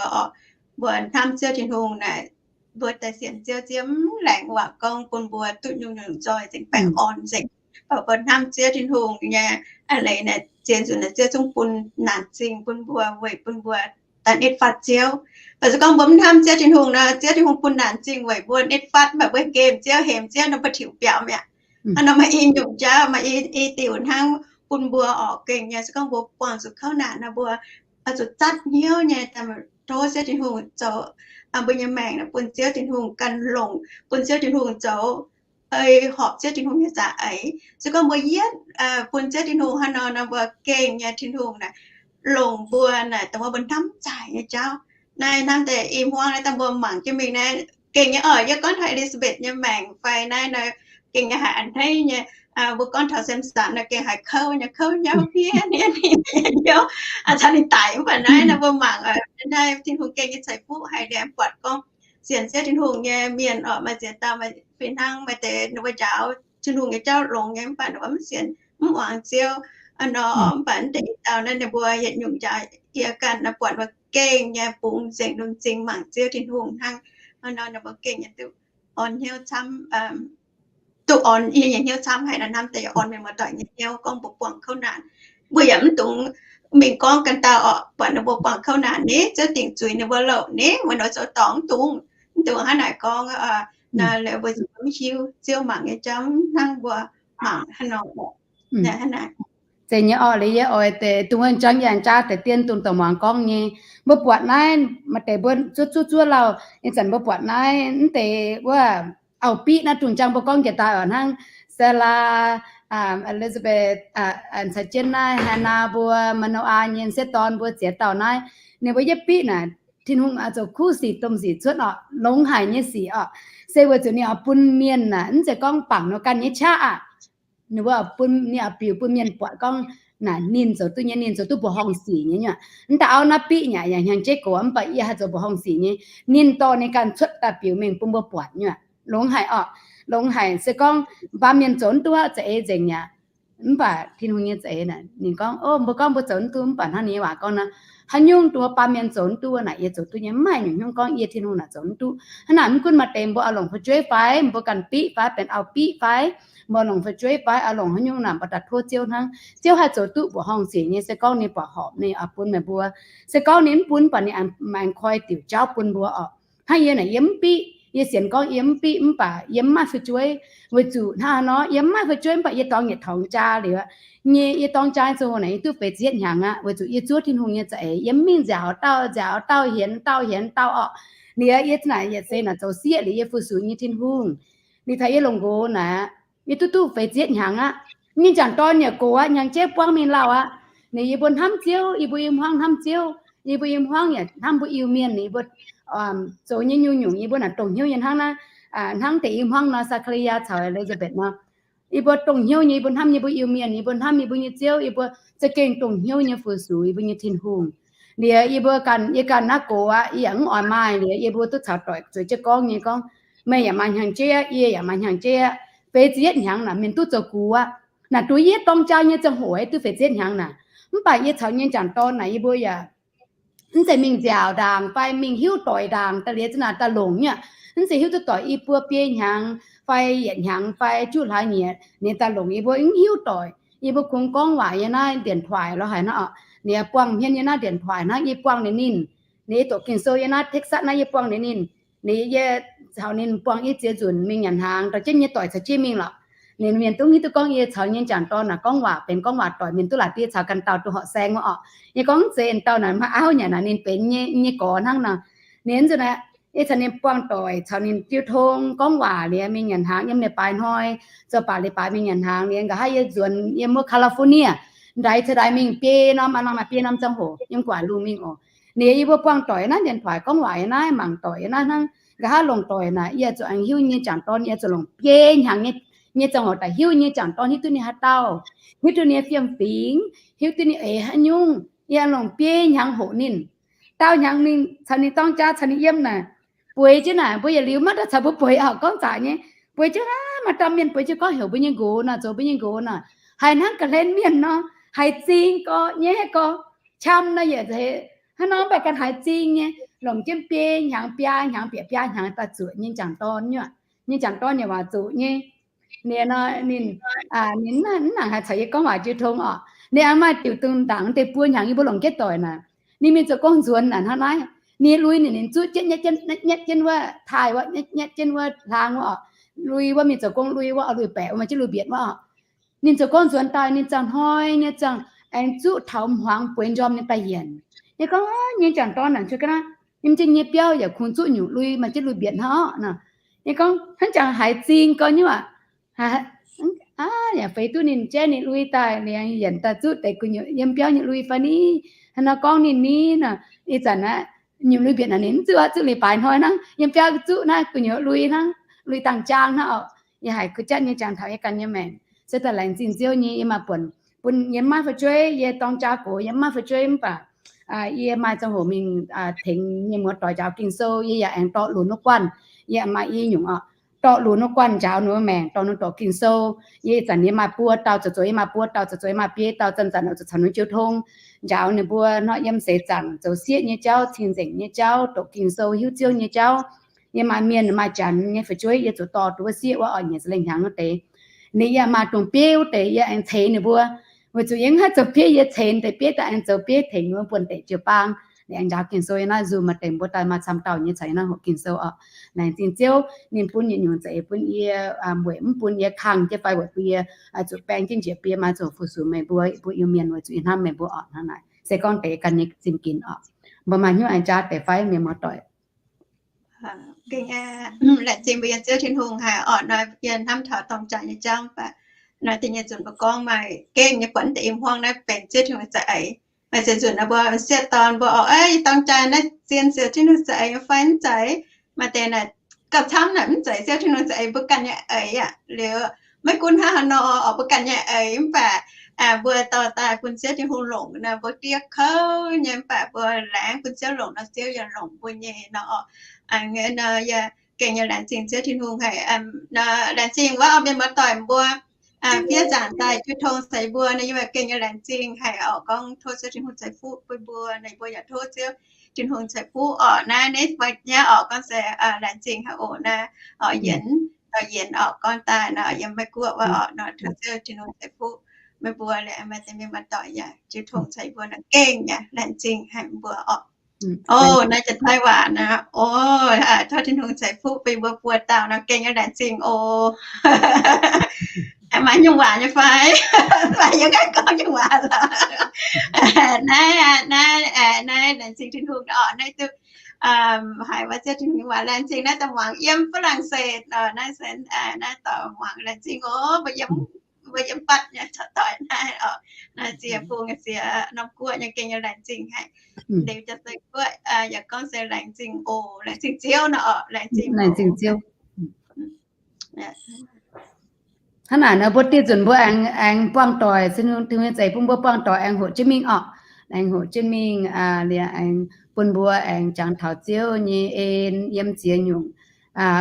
mbuo hnamv Ziouv Tin-Hungh naaic, mbuo daaih sienx Ziouv, Ziouv mv laengz waac gorngv bun mbuo duqv nyungc-nyungc nzoih nzengc, baengh orn nzengc. Mv baac mbuo hnamv Ziouv Tin-Hungh nyei a'leiz naaic, zien nzunc naaic Ziouv zungv bun naanc zingh bun mbuo weic bun mbuo daaih nitv fatv Ziouv. Mv baac se gorngv mbuo mv hnamv Ziouv Tin-Hungh nor, Ziouv Tin-Hungh bun naanc zingh weic mbuo nitv fatv, mv baac mbuo nqemh Ziouv, hemx Ziouv nor mbuo tiuc biaux mi'aqv. Hnangv nor maaih i nyungc jauv, maaih i diuc hnangv bun mbuo oix gengh nyei, se gorngv mbuo buangh zuqc kouv naanc nor, mbuo oix zuqc zatv hnyouv nyei daaih tov Ziouv Tin-Hungh zoux mbuo nyei maengc naaic bun Ziouv Tin-Hungh ganh longc, bun Ziouv Tin-Hungh zoux, ei horpc Ziouv Tin-Hungh nyei za'eix. Se gorngv mbuo yietv bun Ziouv Tin-Hungh hnangv nor nor, mbuo gengh nyei Tin-Hungh naaic longc mbuo naaic dongh wuov mbuo hnamv zaaic nyei jauv. Naaiv hnamv deix i hmuangv naaiv dangh mbuo mangc jienv mingh naaiv gengh nyei oc. Yie gorngv taux Elizabeth nyei maengc fai naaiv nor, gengh nyei haiz a'hneiv nyei. Mbuo gorngv taux Samson nor gengh haiz kouv nyei, kouv hnyouv hniev hniev hniev hnyouv, caux ninh daic. Mv baac naaiv nor mbuo mangc naaiv Tin-Hungh gengh nyei ceix fuqv haic liuz, buatc gorngv sienx Ziouv Tin-Hungh nyei mienh oc, maaih ziex dauh fih hnangv maaih deix ninh mbuo njaaux Tin-Hungh nyei jauv longx nyei, mv baac ninh mbuo mv sienx, mv muangx Ziouv nor. Mv baac naaiv deix dauh naaiv ninh mbuo yietc nyungc njaaux yie ganh nor, buatc mbuo gengh nyei bungx nzengc, lungh nzingx mangc Ziouv Tin-Hungh hnangv. Nor ninh mbuo gengh nyei duqv orn hnyouv camv, duqv orn yie nyei hnyouv camv haic nor. Hnamv deix orn mienh muoz-doic nyei hnyouv gorngv mbuo buangh kouv naanc, mbuo yaac mv dungx mingh gorngv ganh dauh oc, buatc ninh mbuo buangh kouv naanc ni, Ziouv dingc zuiz ninh mbuo louc ni, mbuo nor zoux dorngc, mv dungx, mv dungx hnangv naaic gorngv. Nor mbuo mv hiuv Ziouv mangc nyei jauv hnangv mbuo mangc hnangv nor. Zeiz nyei orqc. Liuz yie oix deix dungx wuov jangv yangh jaav deix dien dungx dorh muangx gorngv nyei. Mbuo buatc naaiv maaih deix mbuo zuov zuov zuov lauh, ih zanc mbuo buatc naaiv mv deix wuov auv-biqv naaiv dungx jangv mbuo gorngv jiex daaih oc, hnangv Saalaa, Elizabeth, caux jienv naaiv Haanaa mbuo, Maa^no^aa nyei m'sieqv dorn mbuo ziex dauh naaiv, ninh mbuo yietv biqv naaic, Tin-Hungh oix zoux kuv sic domh sic cuotv orqc, longx haic nyei sic orqc. Se weic zuqc ninh oix bun mienh naaic, mv zeiz gorngv bangc nor ganh nyei qaqv aqv. Ninh mbuo bun, ninh oix biux bun mienh buatc gorngv naaic ninh zoux duqv nyei, ninh zoux duqv mbuoqc horngh sic nyei nyuoqc. Mv daaih auv naaiv biqv nyei yaac hnyangx-jeiv gox, mv baac yie haih zoux mbuoqc horngh sic nyei. Ninh dorh ninh ganh cuotv daaih biux mengh bun mbuo buatc nyuoqc. Longx haic orqc, longx haic. Se gorngv baamh mienh zoux mv duqv za'eix nzengc yaac, mv baac Tin-Hungh nyei za'eix naaic ninh gorngv, o, mbuo gorngv mbuo zoux mv duqv, mv baac hnangv ninh nyei waac gorngv nor, haaix nyungc dongh baamh mienh zoux mv duqv naaic yie zoux duqv nyei. Mv maaih nyungc haaix nyungc gorngv yie Tin-Hungh naaic zoux mv duqv. Hnangv naaic mv gunv maaih deix mbuo oix longc fu'jueiv fai mbuo ganh biqv fai benx auv-biqv fai mbuo longc fu'jueiv fai oix longc haaix nyungc naaic mbuo daaih tov Ziouv hnangv. Ziouv haih zoux duqv mbuoqc horngh sic nyei se gorngv ninh buatc horpc ninh oix bun meih mbuo. Se gorngv ninh mv bun, mv baac ninh aengx koi diuc jauv bun mbuo orqc. Hnangv yie naaic yie mv biqv, yie sienx gorngv yie mv biqv mv baac yie mv maaih fu'jueiv. Weic zuqc hnangv haaix nor yie mv maaih fu'jueiv mv baac yie dorngx yietc tongx jaa liuz nyei, yie dorngx jaa ziangh hoc naaic yie duqv feix ziepc hnyangx aqv. Weic zuqc yie zuov Tin-Hungh nyei za'eix, yie mv mingh nziaauc dauh nziaauc dauh, hienx dauh hienx dauh orqc. Liuz yie naaic yietc seix naaic zoux sieqv liuz yie fu-sux nyei Tin-Hungh. Liuz taux yie longc nqox naaic, yie duqv duqv feix ziepc hnyangx aqv. Nyei jangc dorn yaac gox aqv, hnyangx-jeiv buangv mingh lauh aqv. Ninh yie mbuo hnamv Ziouv, yie mbuo i hmuangv hnamv Ziouv, yie mbuo i hmuangv yaac hnamv mbuo Iu-Mienh. Yie mbuo zoux nyei nyungc-nyungc yie mbuo naaic dongh hnyouv nyei hnangv naaiv, hnangv deix i hmuangv nor, Saa^kaa^li^yaa caux E^li^saa^mbetc nor. Yie mbuo dongh hnyouv nyei, yie mbuo hnamv yie mbuo Iu-Mienh, yie mbuo hnamv yie mbuo nyei Ziouv, yie mbuo za'gengh dongh hnyouv nyei fu-sux yie mbuo nyei Tin-Hungh. Liuz yie mbuo ganh, yie ganh naaiv gox aqv, yie yaac mv oix maaih. Liuz yie mbuo duqv caux doic zueiz jienv gorngv nyei gorngv, meih yaac maaih hnyangx-jeiv aqv, yie yaac maaih hnyangx-jeiv aqv. Feix ziepc yietv hnyangx naaic mienh duqv zoux gux aqv. Naaic duqv yie dorng jaa nyei ziangh hoc duqv feix ziepc yietv hnyangx naaic. Mv baac yie caux nyei jangc dorn naaic yie mbuo yaac mv zeiz mingh nziaauc ndaangc fai mingh hiuv doic ndaangc daaih liuz za'naaic daaih longc nyei aqv. Mv zeiz hiuv duqv doic i buo biei hnyangx fai yietc hnyangx fai juqv hlaax nyieqc ninh daaih longc yie mbuo mv hiuv doic. Yie mbuo kungx gorngv waac yiem naaiv điện thoại lo haic hnangv oc. Ninh buangh hmien yiem naaiv điện thoại hnangv, yie buangh ninh ninh. Ninh doqc Ging-Sou yiem naaiv Texas naaiv yie buangh ninh ninh. Ninh, yie caux ninh buangh i ziex nzunc mingh nyanc hnaangx, dorh jienv nyei doic caux jienv mingh lorqc. Ninh mienh duqv hiuv duqv gorngv yie caux nyei jangc dorn naaic gorngv waac benx gorngv waac doic, mienh duqv laaic diev caux ganh dauh duqv horqc saeng wuov oc. Yie gorngv mv zeiz, dauh naaic maaih auv nyanc naaic ninh benx nyei, nyei gorx hnangv nor. Ninh nzunc naaic yie caux ninh buangh doic, caux ninh jiu tong gorngv waac liuz mingh nyanc hnaangx yiem leiz-baaix hnoi, zoux baac leiz-baaix mingh nyanc hnaangx liuz nqa'haav yie nzuonx yiem wuov California ndaix ceix ndaix mingh biei norm, aa, norm maaih biei norm ziangh hoc yiem gu'nguaaic lungh mingh oc. Ninh yie mbuo buangh doic naaiv điện thoại gorngv waac yiem naaiv, mangc doic yiem naaiv hnangv. Nqa'haav longc doic naaic yie zuqc aengx hiuv nyei jangc dorn, yie zuqc longc biei hnyangx nyei, nyei ziangh hoc daaih hiuv nyei jangc dorn hiuv duqv ninh haaix dauh, hiuv duqv ninh nyei fiem-fingx, hiuv duqv ninh eix haaix nyungc. Yie longc biei hnyangx hoqc ninh. Daauh hnyangx mingh caux ninh dorng jaa caux ninh yiem naaic, bueix jienv naaic mbuo yietc liuz maiv daaih caux mbuo bueix oc, gorngv zaqc nyei. Bueix jienv aqv, maaih dauh mienh bueix jienv gorngv heuc mbuo nyei nqox nor, zoux mbuo nyei nqox nor, haiz hnangv ga'hlen mienh nor, haiz zing gorx nyei, haiz gorx qam nor, yietc nzengc hnangv nor, mv baac ganh haiz zing nyei. Longc jienv biei hnyangx, biaa hnyangx, bieqc biaa hnyangx daaih zuqc nyei jangc dorn nyei. Nyei jangc dorn yaac waac zuqc nyei. Ninh nor, ninh, ninh mv nangc haih caux yie gorngv waac jiu tong oc. Ninh aengx maaih diuc dungz ndaangc deix buo hnyangx yie mbuo longc jienv doic naaic, ninh mingh zoux gong nzuonx naaic hnangv naaiv. Ninh lui ninh, ninh zuqv jienv nyetv jienv wuov taaih wuov, nyetv jienv wuov hlang wuov oc. Lui wuov, mingh zoux gong lui wuov oc, lui-baeqc wuov, maaih jienv lui-mbietc wuov oc. Ninh zoux gong nzuonx daaih ninh ziangh hnoi nyei ziangh aengx zuqv taux hmuangx bueix njormh ninh daaih yienc. Yie gorngv, nyei jangc dorn naaic, yiem jienv nyei biauv yaac kungx zuqv nyungc lui, maaih jienv lui-mbietc hnangv oc nor. Yie gorngv hnangv jangx haiz zing gorx nyei aac. Aa, yaac feix duqv ninh jaiv ninh lui daaih liuz yienc daaih zuqv deix gu'nyuoz yiem biauv nyei lui fai ni? Hnangv nor gorngv ninh ni nor, ih zanc aqv, nyungc lui-mbietc naaic ninh mv zuqv, zuqv leiz-baaix hnoi hnangv, yiem biauv zuqv naaiv gu'nyuoz lui hnangv, lui dangh jaang hnangv oc. Yie haiz kuv jatv nyei jangx taux yie ganh nyei maengc. Se daaih laengz zingh Ziouv nyei, yie maaih buonc bun yie mv maaih fu'jueiv, yie dorng jaa gox yie mv maaih fu'jueiv mv baac yie maaih ziangh hoc mingh tengx mienh muoz-doic njaaux Ging-Sou, yie yaac aengx dorh lunx wuov guanh. Yie maaih i nyungc oc, dorh lunx wuov guanh njaaux ninh mbuo maengc, dorh ninh doqc Ging-Sou. Yie ih zanc yie maaih buo dauh zoux zoux, yie maaih buo dauh zoux zoux, yie maaih biei dauh zanc-zanc oix zuqc caux ninh jiu tong njaaux ninh mbuo nor, yiem seix zaangc zoux sieqv nyei jauv, cing-nzengc nyei jauv, doqc Ging-Sou, hiuv Ziouv nyei jauv. Yie maaih mienh maaih janx nyei fu'jueiv, yie zuqc dorh duqv wuov sieqv wuov oc, nyic ziepc lengh hnyangx wuov deix. Ninh yie maaih dongh bieiv wuov deix yie aengx ceix ninh mbuo, weic zuqc yie mv haih zoux bieiv, yie ceix deix bieiv daaih aengx zoux bieiv tengx ninh mbuo buonv deic jiu-baang. Ninh aengx njaaux Ging-Sou yiem naaiv Zoom maaih deix mbuo daaih maaih camv dauh nyei caux yie naaiv hoqc Ging-Sou oc. Laengz zingh Ziouv, ninh bun yietc nyungc za'eix bun yie, weic mv bun yie kangh jienv fai weic bun yie zuqc baeng jienv njiec bie, maaih zuqc fu-sux meih mbuo, bun Iu-Mienh weic zuqc yie hnamv meih mbuo oc. Hnangv naaic se gorngv deix ganh nyei zingh ginx oc. Mbuo maaih hnyouv aengx jaa deix fai mienh muoz-doic. Laengz zingh mbuo nyei Ziouv Tin-Hungh haic oc. Nor yie hnamv taux dorng jaa nyei jauv mv baac nor da'nyeic nzunc mbuo gorngv maaih gengh nyei buatc deix i hmuangv naaiv benx Ziouv Tin-Hungh za'eix. Maaih ziex nzunc nor mbuo sieqv dorn mbuo oc, dorng jaa naaiv zien Ziouv Tin-Hungh za'eix nyei fai mv zeiz? Maaih deix naaic gauh camv naaic mv zeiz Ziouv Tin-Hungh za'eix, mbuo ganh nyei eix aqv. Liuz maiv gunv hnangv haaix nor oc, mbuo ganh nyei eix mv baac mbuo dorh daaih bun Ziouv Tin-Hungh longc nor, mbuo diev kouv nyei mv baac mbuo laengz bun Ziouv longc nor, Ziouv yaac longc mbuo nyei nor oc. Nor yie gengh nyei laengz zingh Ziouv Tin-Hungh haic. Nor laengz zingh wuov mienh muoz-doic mbuo fiev nzaangc daaih jiu tong ceix mbuo nor, yie gengh nyei laengz zingh haic oc. Gorngv tov Ziouv Tin-Hungh ceix fuqv bun mbuo nor, mbuo yaac tov Ziouv Tin-Hungh ceix fuqv oc. Naaiv nitv nyei oc, gorngv se laengz zingh haic oc. Naaiv oc, yienx, yienx oc, gorngv daaih nor yiem Meiv Guoqv wuov oc. Nor tov Ziouv Tin-Hungh ceix fuqv meih mbuo. Liuz maaih deix mienh muoz-doic yaac jiu tong ceix mbuo nor gengh yaac laengz zingh haic mbuo oc. O, naaiv jaav Taiv waac nor, o, tov Tin-Hungh ceix fuqv bun mbuo buo dauh nor gengh nyei laengz zingh oc. Maaih nyungc waac nyei fai? Fai yie ganh gorngv nyungc waac lorqc? Naaiv, naaiv, naaiv laengz zingh Tin-Hungh oc. Naaiv duqv haiz wuov Ziouv Tin-Hungh nyei waac laengz zingh. Naaiv daaih muangx yiem Faa^lang^set oc. Naaiv se, naaiv daaih muangx laengz zingh oc. Mbuo yiem, mbuo yiem batv nyei caux doic naaiv oc. Naaiv ziex bung ziex norm guoqv nyei gengh nyei laengz zingh haic. Liuz jaav se guoqv yaac gorngv se laengz zingh oc, laengz zingh Ziouv nor oc, laengz zingh, laengz zingh Ziouv. Hnangv naaic nor mbuo diuh nzunc mbuo aengx, aengx buangh doic, Tin-Hungh nyei za'eix bun mbuo buangh doic aengx hoqc jienv mingh oc. aengx hoqc jienv mingh, liemh aengx bun mbuo aengx jangx taux Ziouv nyei en yiem ziex nyungc.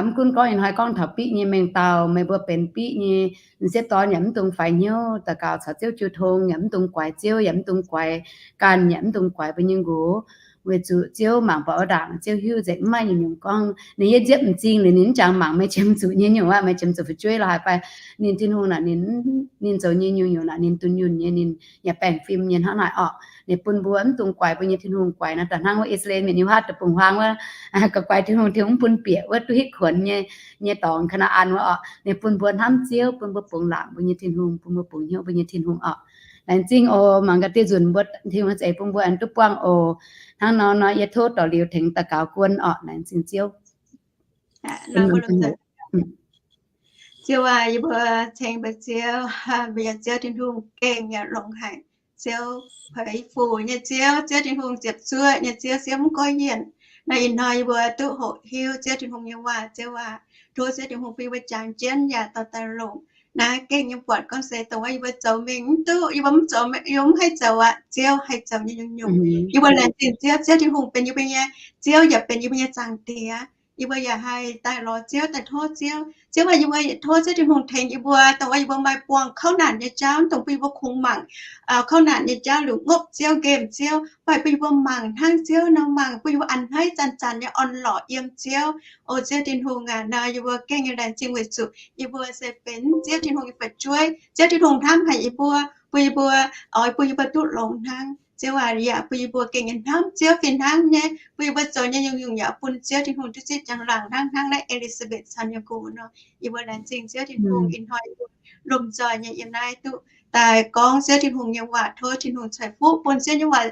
Mv gunv gorngv ih hnoi gorngv taux biqv nyei mengh dauh, meih mbuo benx biqv nyei, m'sieqv dorn yaac mv dungx faix hnyouv, daux gaux caux Ziouv jiu tong, yaac mv dungx guaix Ziouv, yaac mv dungx guaix ganh, yaac mv dungx guaix mbuo nyei nqox. Weic zuqc Ziouv mangc buatc wuov ndaangc, Ziouv hiuv nzengc, mv maaih nyungc-nyungc gorngv ninh yiem nziepv m'zing liuz ninh mv jangx mangc meih qiemx zuqc nyei nyungc aqv, meih qiemx zuqc fu'jueiv lorqc haaix fai ninh Tin-Hungh naaic, ninh, ninh zoux nyei nyungc-nyungc naaic ninh dunh yunh nyei, ninh yaac baengh fim nyei hnangv naaic orqc. Ninh bun mbuo mv dungx guaix mbuo nyei Tin-Hungh, guaix nor da'hnangv wuov I^saa^laa^en mienh nyei wuov haav deic-bung-huaang wuov, guaix guaix Tin-Hungh, Tin-Hungh mv bun bieqc wuov duqv hitv kuonx nyei, nyei dorngx Kaa^naa^an wuov orqc. Ninh bun mbuo hnamv Ziouv, bun mbuo bungx laangc mbuo nyei Tin-Hungh, bun mbuo bungx hnyouv mbuo nyei Tin-Hungh orqc. Laengz zingh oc. Mangc gaax dieh nzunc mbuo Tin-Hungh za'eix bun mbuo aengx duqv buangh oc. Hnangv nor nor yie tov dorh liuz tengx daux gaux guon orqc. Laengz zingh Ziouv. Ziouv aac, yie mbuo ceng mbuo Ziouv, mbuo nyei Ziouv Tin-Hungh gengh yaac longx haic. Ziouv puix fuc nyei Ziouv, Ziouv Tin-Hungh ziepc zuoqv nyei Ziouv, Ziouv mv goiv yienc. Naaiv ih hnoi yie mbuo duqv hoqc hiuv Ziouv Tin-Hungh nyei waac, Ziouv aac, tov Ziouv Tin-Hungh bun yie mbuo jangx jienv yaac dorh daaih longc. Naaiv gengh nyei buatc gorngv se dongh wuov yie mbuo zoux mingh mv duqv, yie mbuo mv zoux, yie mbuo mv haih zoux aqv. Ziouv haih zoux nyei nyungc-nyungc. Yie mbuo laengz zingh Ziouv, Ziouv Tin-Hungh benx yie mbuo nyei Ziouv yaac benx yie mbuo nyei Zaangc Diex. Yie mbuo yaac haih daaih lorz Ziouv, daaih tov Ziouv. Ziouv aac, yie mbuo tov Ziouv Tin-Hungh tengx yie mbuo, dongh wuov yie mbuo maaih buangh kouv naanc nyei jauv, dongh bun yie mbuo kungx mangc kouv naanc nyei jauv liuz ngopv Ziouv, nqemh Ziouv, mv baac bun yie mbuo mangc hnangv Ziouv nor mangc, bun yie mbuo a'hneiv zanc-zanc nyei orn-lorqc yiem Ziouv. O Ziouv Tin-Hungh aac, nor yie mbuo gengh nyei laengz zingh weic zuqc yie mbuo se benx Ziouv Tin-Hungh nyei fu'jueiv. Ziouv Tin-Hungh hnamv haic yie mbuo, bun yie mbuo, oix bun yie mbuo duqv longx hnangv. Ziouv aac, yaac bun yie mbuo gengh nyei hnamv Ziouv fih hnangv nyei, bun yie mbuo zoux nyei nyungc-nyungc yaac bun Ziouv Tin-Hungh duqv zipv njang-laangc hnangv, hnangv naaiv E^li^saa^mbetc caux ninh nyei nqox nor. Yie mbuo laengz zingh Ziouv Tin-Hungh ih hnoi yie mbuo lomh nzoih nyei yiem naaiv duqv daaih gorngv Ziouv Tin-Hungh nyei waac, tov Tin-Hungh ceix fuqv bun Ziouv nyei waac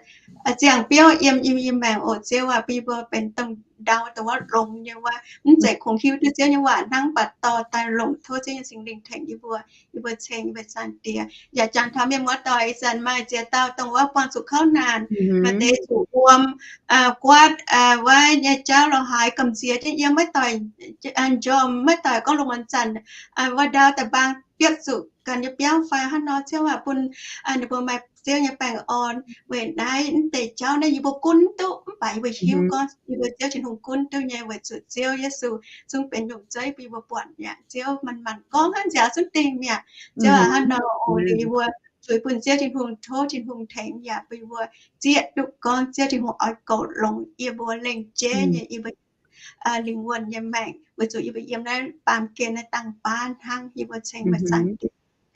ziangh biauv yiem yie mbuo nyei maengc oc. Ziouv aac, bun yie mbuo benx dongh ndau dongh wuov longx nyei wuov, mv zeiz kungx hiuv duqv Ziouv nyei waac hnangv, mv baac dorh daaih longc, tov Ziouv nyei Singx Lingh tengx yie mbuo. Yie mbuo ceng yie mbuo Zaangc Diex. Yaac jangx taux mienh muoz-doic ih zanc maaih ziex dauh dongh wuov buangh zuqc kouv naanc, maaih deix zuqc wuom, guaatv, wuov nyei jauv lorz haaix gamh nziex jienv yiem, maiv doic njormh, maiv doic gorngv lungh muonz zanc wuov ndau da'baang biopv zuqc ganh nyei biauv fai hnangv nor. Ziouv aac, bun ninh mbuo maaih Ziouv nyei baengh orn. Weic naaiv mv deix jauv naaiv yie mbuo gunv duqv, mv baac yie mbuo hiuv gorngv yie mbuo Ziouv Tin-Hungh gunv duqv nyei, weic zuqc Ziouv Yesu zungv benx nyungc zeiv bun yie mbuo buatc mi'aqv. Ziouv manc-manc gorngv hnangv nziaaux zungv dingh mi'aqv. Ziouv aac, hnangv nor oc, liuz yie mbuo zuqc bun Ziouv Tin-Hungh, tov Tin-Hungh tengx yaac bun yie mbuo zieqv duqv gorngv Ziouv Tin-Hungh oix goux longx yie mbuo lengc jeiv nyei yie mbuo lingh wuonh nyei maengc, weic zuqc yie mbuo yiem naaiv baamh gen naaiv dangh baav hnangv. Yie mbuo ceng meih Zaangc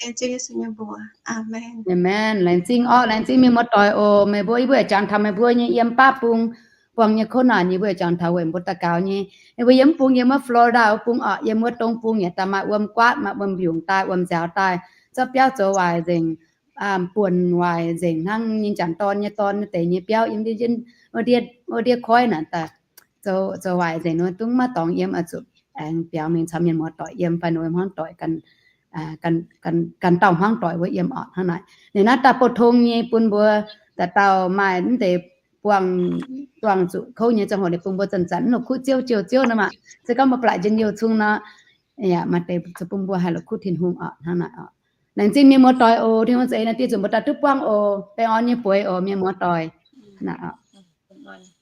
Diex, Ziouv Yesu nyei mbuox. Aamen. Aamen. Laengz zingh orqc, laengz zingh mienh muoz-doic oc. Meih mbuo, yie mbuo yaac jangx taux meih mbuo nyei yiem baav bung buangh nyei kouv naanc, yie mbuo yaac jangx taux weic mbuo daux gaux nyei. Yie mbuo yiem mv bung, yiem wuov Florida wuov bung orqc, yiem wuov dong bung yaac daaih maaih wuom guaatv, maaih wuom mbiungc daaih, wuom nziaaux daaih, zorqv biauv zoux waaic nzengc, buonc waaic nzengc hnangv nyei, m'jangc dorn nyei dorn deix nyei biauv yiem ndiev, ndiev koiv naaic daaih zoux waaic nzengc, ninh mbuo dungx maiv dorngx yiem, oix zuqc aengx biaux mingh caux mienh muoz-doic yiem fai ninh mbuo hmuangv doic, ganh dauh hmuangv doic wuov yiem orqc. Hnangv naaic, ninh naaiv daaih bouh tong nyei bun mbuo dauh dauh maaih mv deix buangh, buangh zuqc kouv nyei ziangh hoc ninh bun mbuo zanc-zanc mv la'kuqv Ziouv, jouh Ziouv nor maah. Se gorngv mbuo ba'laqc njien-youh cung nor, yaac maaih deix zuqc bun mbuo haih la'kuqv Tin-Hungh orqc. Hnangv naaic orqc. Laengz zingh mienh muoz-doic oc. Tin-Hungh za'eix naaiv dieh nzunc mbuo daaih duqv buangh oc. Baengh orn nyei bueix oc mienh muoz-doic. Hnangv naaic orqc.